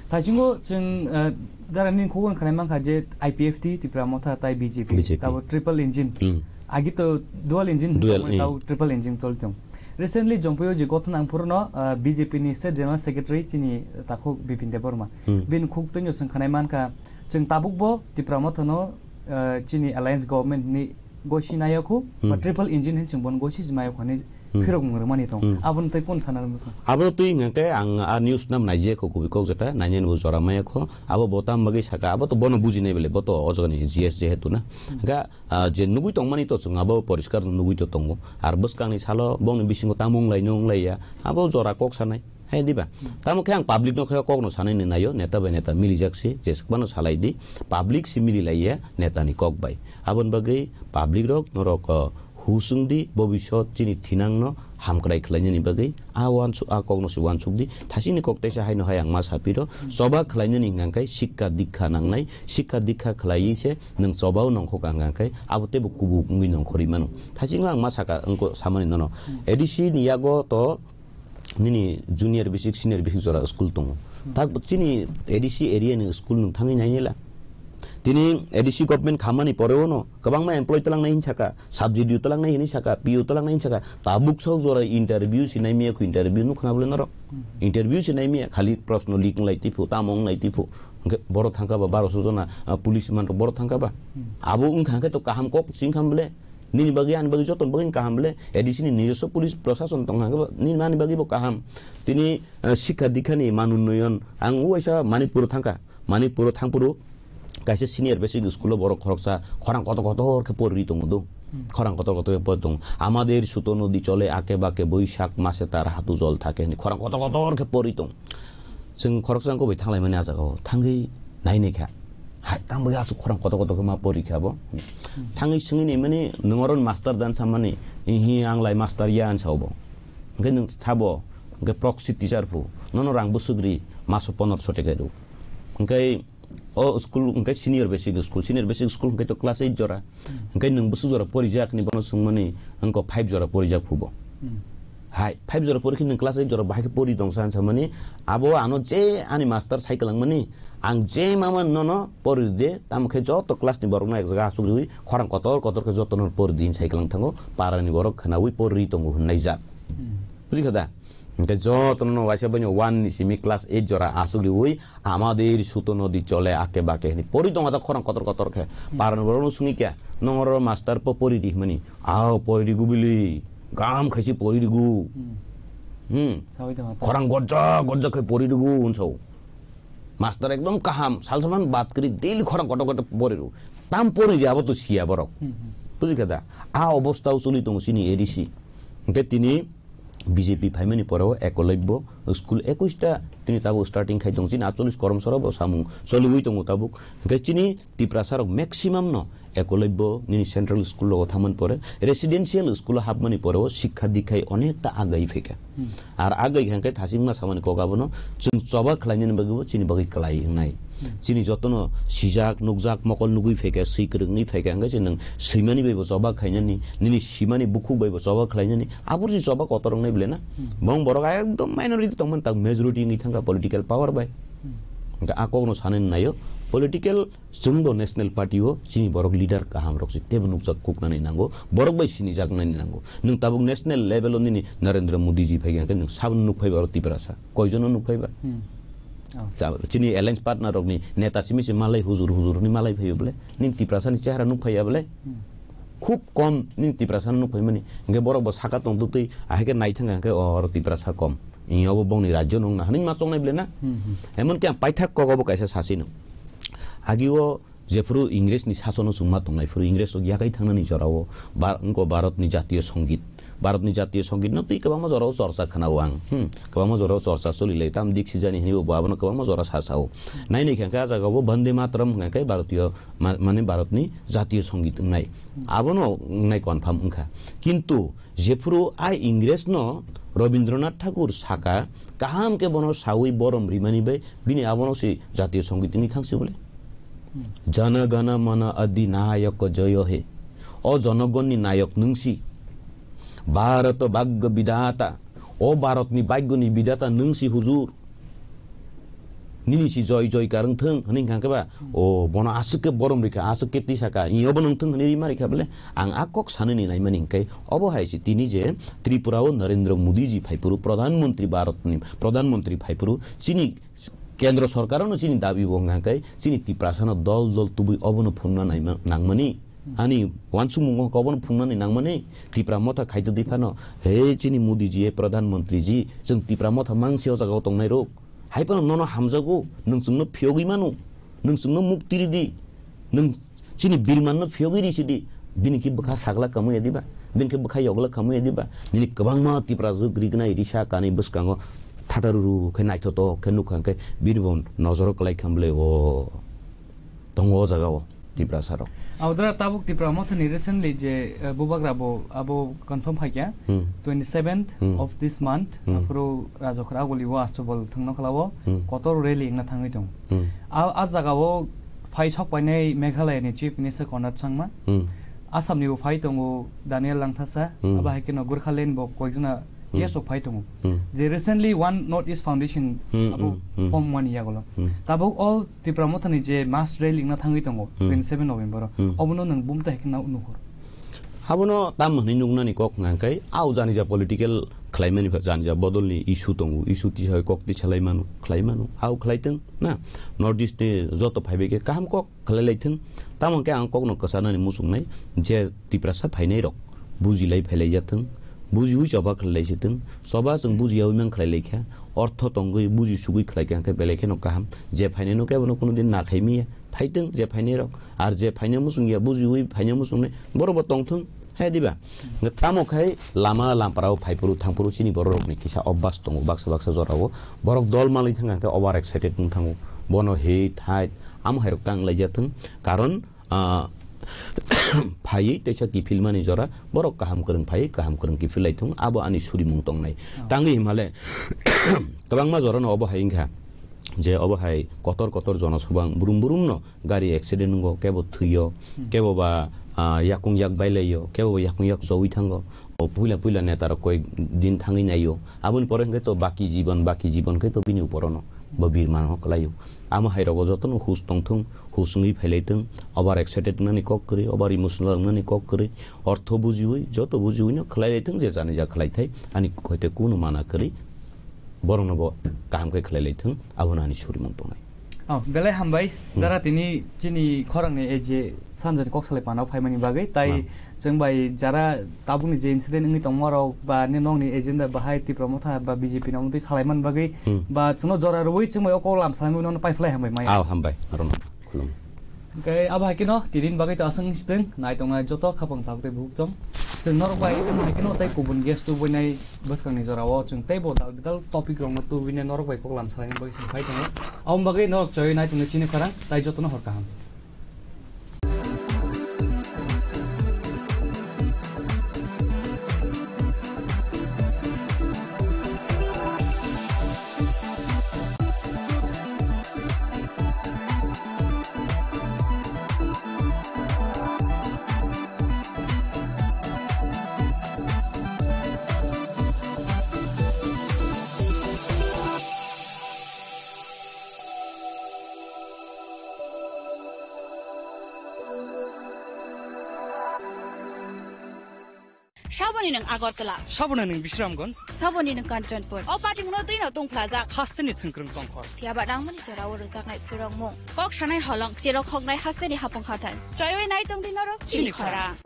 Thaisingo chwng, eh, jara nini khugui khanai mankha je I P F T, Tipra Motha tai B J P, B J P. Tabo triple engine. Hmm. Agi to dual engine, Dual, tabo hmm. Triple engine choli tong. Recently Jompuio je gothon ang phuruno, eh, B J P ni State General Secretary chini takhuk Bipin Debbarma. Hmm. Bini khuk twino chwng khanai mankha, chwng tabukbo Tipra Mothano, eh, chini alliance government ni gosi nayakhu, ba Hmm. Triple engine hin chwng bon gosi jmayakhu ani Hmm. phirok mung rwmani tong. Hmm. Aboni tei kun sana rwmasa? Abo twi hwnkha khe ang a news nam naijekho kubui kok jeta, nainani bo jora mayakho. Abo bo tam bagwi saka, abo to bono bujinai bele, bo to o jagani G S jehetu na. Hmm. Hwnkha, ah, je nugui tongmani to chwng abo poriskar nugui to tongo. Ar bwskangni salo bongni bisingo tamo wnglaino wnglaia, abo jora kok sanai. Hai diba? Hmm. Tamo khe ang public no khe kok no sanai ni naio, neta bai neta milijak si, jeswk phano salai di, public si mili laiya neta ni kok bai. Aboni bagwi public rok norok, uh, husung di, bobisot chini thinang no hamkrai khlai nani bagwi a wansuk, a kok no se wansuk di, thasini kok teisa hai no hai ang ma sapiro, Hmm. Choba khlai nani hwnkha khe sikka dikka nangnai, sikka dikka khlaiwi se nwng choba o nongkhok ang hwnkha khe abo teibo kubuk wngwi nongkhorwi mano. Thasini ang ma saka wngkho samani nono. Hmm. A D C ni yago to nini junior basic, senior basic jora school tongo. Hmm. Tak chini A D C area ni school nwng thangwi nainila. Tini A D C government khamani poreo no kwbangma employee twlangnai hinwi saka, sub D D O twlangnai hinwi saka, P O twlangnai hinwi saka, tabuk sok jora interview se naimaya khu, interview nukha na bole norok? Hmm. Interview se naimaya, khali proshno leak wnglai tiphu, tamo wnglai tiphu. Hwnkhe borok thangkha ba baroso jona, ah, police manrok borok thangkha ba? Hmm. Abo wngkha hwnkhe to kaham kok singkha bole? Nini bagwi, ani bagwi, jotoni bagwi kaham bole? A D C ni nijoswo police prosason tongkha hwnkhe bo nini ani bagwi bo kaham. Tini, ah, sikha dikhani man unnoyon, ang uaisa Manipur thangkha. Manipuro thangphuru kaisa senior basic school-o borok khoroksa khorang kotor kotor khe poriri tongo do. Hmm. Khorang kotor kotor khe poriri tongo. "Amader suto nodi chole ake bake boisak mase tar hatu jol thake" hinwi khorang kotor kotor khe poriri tongo. Chwng khoroksa wngkha bai thanglaimani ah jagao. Thangwi nai nai kha. Hai, tamo aswk khorang kotor kotor khe ma poriri kha bo. Hmm. Thangwi swngwi naimani, "Nwng oro master dan sammani?" "Ihi, ang lai master ya," hinwi sao bo. Hwnkhe nwng sabo, hwnkhe proxy teacher phu. "Nono rang bwswk ri?" "Maso ponorso teka rw." Hwnkhe O school hwnkhe senior basic school, senior basic school hwnkhe to class eight jora. Hmm. Hwnkhe nwng bwswk jora porijak hinwi bono swngmani, hwnkhe five jora porijak phubo. Hmm. Hai, five jora pori khe nwng class eight jora bahai khe pori tongsa hinwi samani, abo ano je ani master sai kwlangmani, "Ang je mama nono pori de, tamo khe joto class ni borokno ek jaga asuk riwi, khorang kotor kotor khe jotono pori di," hinwi sai kwlang thango, parani borok khwnawi pori tongo hwnwi jak. Hmm. Bujikha da? Hwnkhe jotono waisa baino one ni simi class eight jora asuk riwi, "Amader suto nodi chole ake bake" hinwi pori tongo ta khorang kotor kotor khe. Hmm. Parani borokno swngwi khe, "Nong oro master po pori di," hwnmani. "Ao, pori di gubili. Gam khaisi pori di gu." Hmm. Hmm. Sawi tongma ta. "Khorang gojak gojak khe pori di gu," hwn sao. Master ekdom kaham, sal saman bad kwrwi daily khorang kotor kotor pori rw. Tam pori di abo to siya borok. Hmm, hmm. Bujikha da? A obostha o choli tongo chini A D C. Hwnkhe tini B J P phaimani poreo Ekolobyo school ekush ta tini tabuk starting khai tongo. Chini atchollish koromsora bo samung choliwi tongo tabuk. Hwnkhe chini Tiprasa rok maximum no Ekolobyo nini central school rogo thangmani pore, residential school o hapmani poreo sikha dikhai onekta agai phaikha. Hmm. Ar agai hwnkhe thachingma samani kok abono chwng choba khlainani bagwi bo chini bagwi kwlai wngnai. Hmm. Chini jotono sijak, nukjak, mokol nugwi phaikha, swi kwrwngwi phaikha, hwnkhe chwng nwng swimani bai bo choba khainani, nini simani bukhuk bai bo choba khlainani, aboni se choba kotor wngnai bole na? Hmm. Bong borok ekdom minority tongmani, tak majority wngwi thangkha political power bai. Hmm. Hwnkhe a kokno sanani naio, political chwngbo national party o chini borok leader kaham rok se teibo nukjak kuknani nango, borok bai sinijak nani nango. Nwng tabuk national level o nini Narendra Modi ji phaikha hwnkhe nwng saboni nukphaiba oro Tiprasa? Koijono nukphaiba? Hmm. Oh. Cha-, chini alliance partner rokni neta simi se malai hujur hujur hwnwi malai phaio bole? Nini Tiprasani chehara nukphaiya bole? Hmm. Khub kom nini Tiprasano nukphaimani. Hwnkhe borok bo saka tongtwtwi, ahai khe naithang hwnkhe, "O, oro Tiprasa kom. Iyabo bongni rajyo nung na," hwnwi ma chongnai bole na? Hmm, hmm. Emon khe ang paithak kok obo kaisa sasino. Agio jephuru Ingresni sasono chwngma tongnai phuru, Ingres rok yakai thangnani jorao ba-, wngkha Bharatni jatiyo songit. Bharatni jatiyo songitno twi kwbangma jorao chorcha khwnao ang. Hmm, kwbangma jorao chorcha cholilaio, tam dik sijani hinwi bo abono kwbangma jora sa sao. Nainai khe hwnkhe ah jagao bo Vande Mataram hwnkhe Bharatiyo ma-, mane Bharatni jatiyo songit wngnai. Hmm. Abono wngnai confirm wngkha. Kintu jephuru a Ingresno Rabindranath Thakur saka, kaham khe bono sawi borom rimani bai bini abono se jatiyo songit wngwi thangsi bole? Hmm. Jana gana mana adhinayaka joyo he. O jonogonni nayok nwngsi. Bharata bhagya vidhata. O Bharatni bhagyoni vidhata nwngsi hujur. Nini si joy joy kar wngthung hwnwi hwnkha khe ba, hmm, o bono aswk khe borom rikha, aswk khe tisa kha, i obo nwng thung hwnwi rima rikha bole, ang a kok sanani naimani hwnkhe, obo hai se tini je Tripura o Narendra Modi ji phaiphuru, Pradhan Mantri Bharat ni Pradhan Mantri phaiphuru, chini Kendro Sorkar no chini dabi bo wngkha hwnkhe, chini Tiprasa no dol dol tubui obo no phunukna naima-, nangmani. Ani uansukmung wngkha obono phunuknani nangmani, Tipra Motha khaitwtwi phano, he chini Modi ji, he Pradhan Mantri ji, chwng Tipra Motha mangsi o jaga o tongnai rok. Hai phano nono hamjago, nwng chwngno phiyogwi mano, nwng chwngno mukti ridi, nwng chini birmanno phiyogwi risidi, bini khe bwkha sakla kamwi ya diba, bini khe bwkha yogla kamwi ya diba, nini kwbangma Tipra jwk rignai risa kanwi bwskango thataruru khe naithotok khe nukha hwnkhe bini bo nojoro kwlai kha bwle o. Tongo o jaga o Tiprasa rok. Abodra tabuk Tipra Motha ni recently je, eh, bubagra bo abo confirm phaikya, Hmm. twenty seventh Hmm. of this month, Hmm. aphuru Rajakhor Aguli o Astubol thwngno khlao Hmm. kotor rally wngna thangwi tong. Hmm. A, a jaga o phai sok painai Meghalaya ni Chief Minister Conrad Sangma, Hmm. Assam ni bo phai tongo Daniel Langthasa, Hmm. abo hai kheno Gorkhaland bo koikjona Hmm. Yes, o phai tongo. Hmm. Je recently One North East Foundation Hmm, abo hmm, hmm. form wani yagulo. Hmm. Tabuk all Tipra Mothani je mass rally wngna thangwi tongo, Hmm. twenty seven November o. Hmm. Obono nwng bumta hikna nuhur. Abono tam hwnwi nuknani kok hwnka khe, au janija political khlaimani pha janija bodolni issue tongo, issue tisa kok tisa lai mano, khlai mano, au khlai tong na, North East ni joto phaibai khe kaham kok khlai lai thung. Tamo khe ang kokno kwcharnani muchungnai je Tiprasa phainai rok bujilai phailai ya thung, bujiwi choba khlai lai si thung, choba chwng bujiyawi mang khlai lai kha, ortho tongwi buji sugwi khlai kha hwnkhe belai kheno kaham, je phainai no kebo no kuno din na khai miya, phai thung je phainai rok, ar je phainai muchung ya bujiwi phainai muchungnai borok bo tong thung. He diba? Hwnkhe tamo khai lama lampara o phaiphuru thangphuru chini borok rokni kisa obas tongo baksa baksa jora o. Borok dol manwi thang khe over excited wng thango. Bono hate hate amo hai rok tang lai ja thung. Karon, ah, phaiwi teisa kiphil mani jora borok kaham kwrwng phaiwi kaham kwrwng kiphil lai thung. Abo ani surimung tongnai. Oh. Tangwi himale kwbangma jora no obo hai wngkha. Je obo hai kotor kotor jonosabha brum brum no gari accident wngo, kebo thwiyo, Hmm. kebo ba, ah, yakung yak bailaiyo, kebo ba yakung yak jowi thango. O puila puila neta rok koi din thangwi naio. Aboni pore hwnkhe to baki jibon, baki jibon khe to bini uporono bo birma no kwlaio. Amo hai rogo jotono hus tongthung, hus wngwi phailaithung, over excited wngnani kok kwrwi, over emotional wngnani kok kwrwi, ortho bujiwi, joto bujiwi no khlailaithung je jani ja khlaithai, ani hoite kuno mana kwrwi. Borokno bo kaham khe khlai lai thung, abono ani surimung tongnai. Oh, belai hambai, Hmm. Dara tini chini khorangni ei je sanjani kok salai panao phaimani bagwi, tai Hmm. chwng bai jara tabukni je incident wngwi tongma rok ba ni nokni agenda bahai Tipra Motha ba B J P ni omo twi salai man bagwi, Hmm. ba chwngno jora rwui chwng bai o kok lam salai mano pai phlai hambai maya. Ao hambai, arono. Khulum. Hwnkhe abo hai kheno tini bagwi ta aswk wngsi thung, nai tongnai joto khapang tabuk tei bukhuk chong. Chwng norok bai abo hai kheno tei kubun guest tubuinai bwskangni jorao chwng teibo dal bidal topic rokno tubui norok bai koklam salaina bagwi chwng phai tongo. Aboni bagwi norok chaywi nai tongwi chini khorang tai jotono hor kaham. Saboni nwng Agartala. Saboni nwng Bisramganj. Saboni nwng Kanchanpur. O party mungno twi no tongphlajak. Hasteni thwngkwrwng tongkhor. Phiya ba nangmani jorao rwjaknai phurokmung. Kok sanai holong, cherok hoknai hasteni hapung hathai. Chaywi nai tongdi norok chini khorang.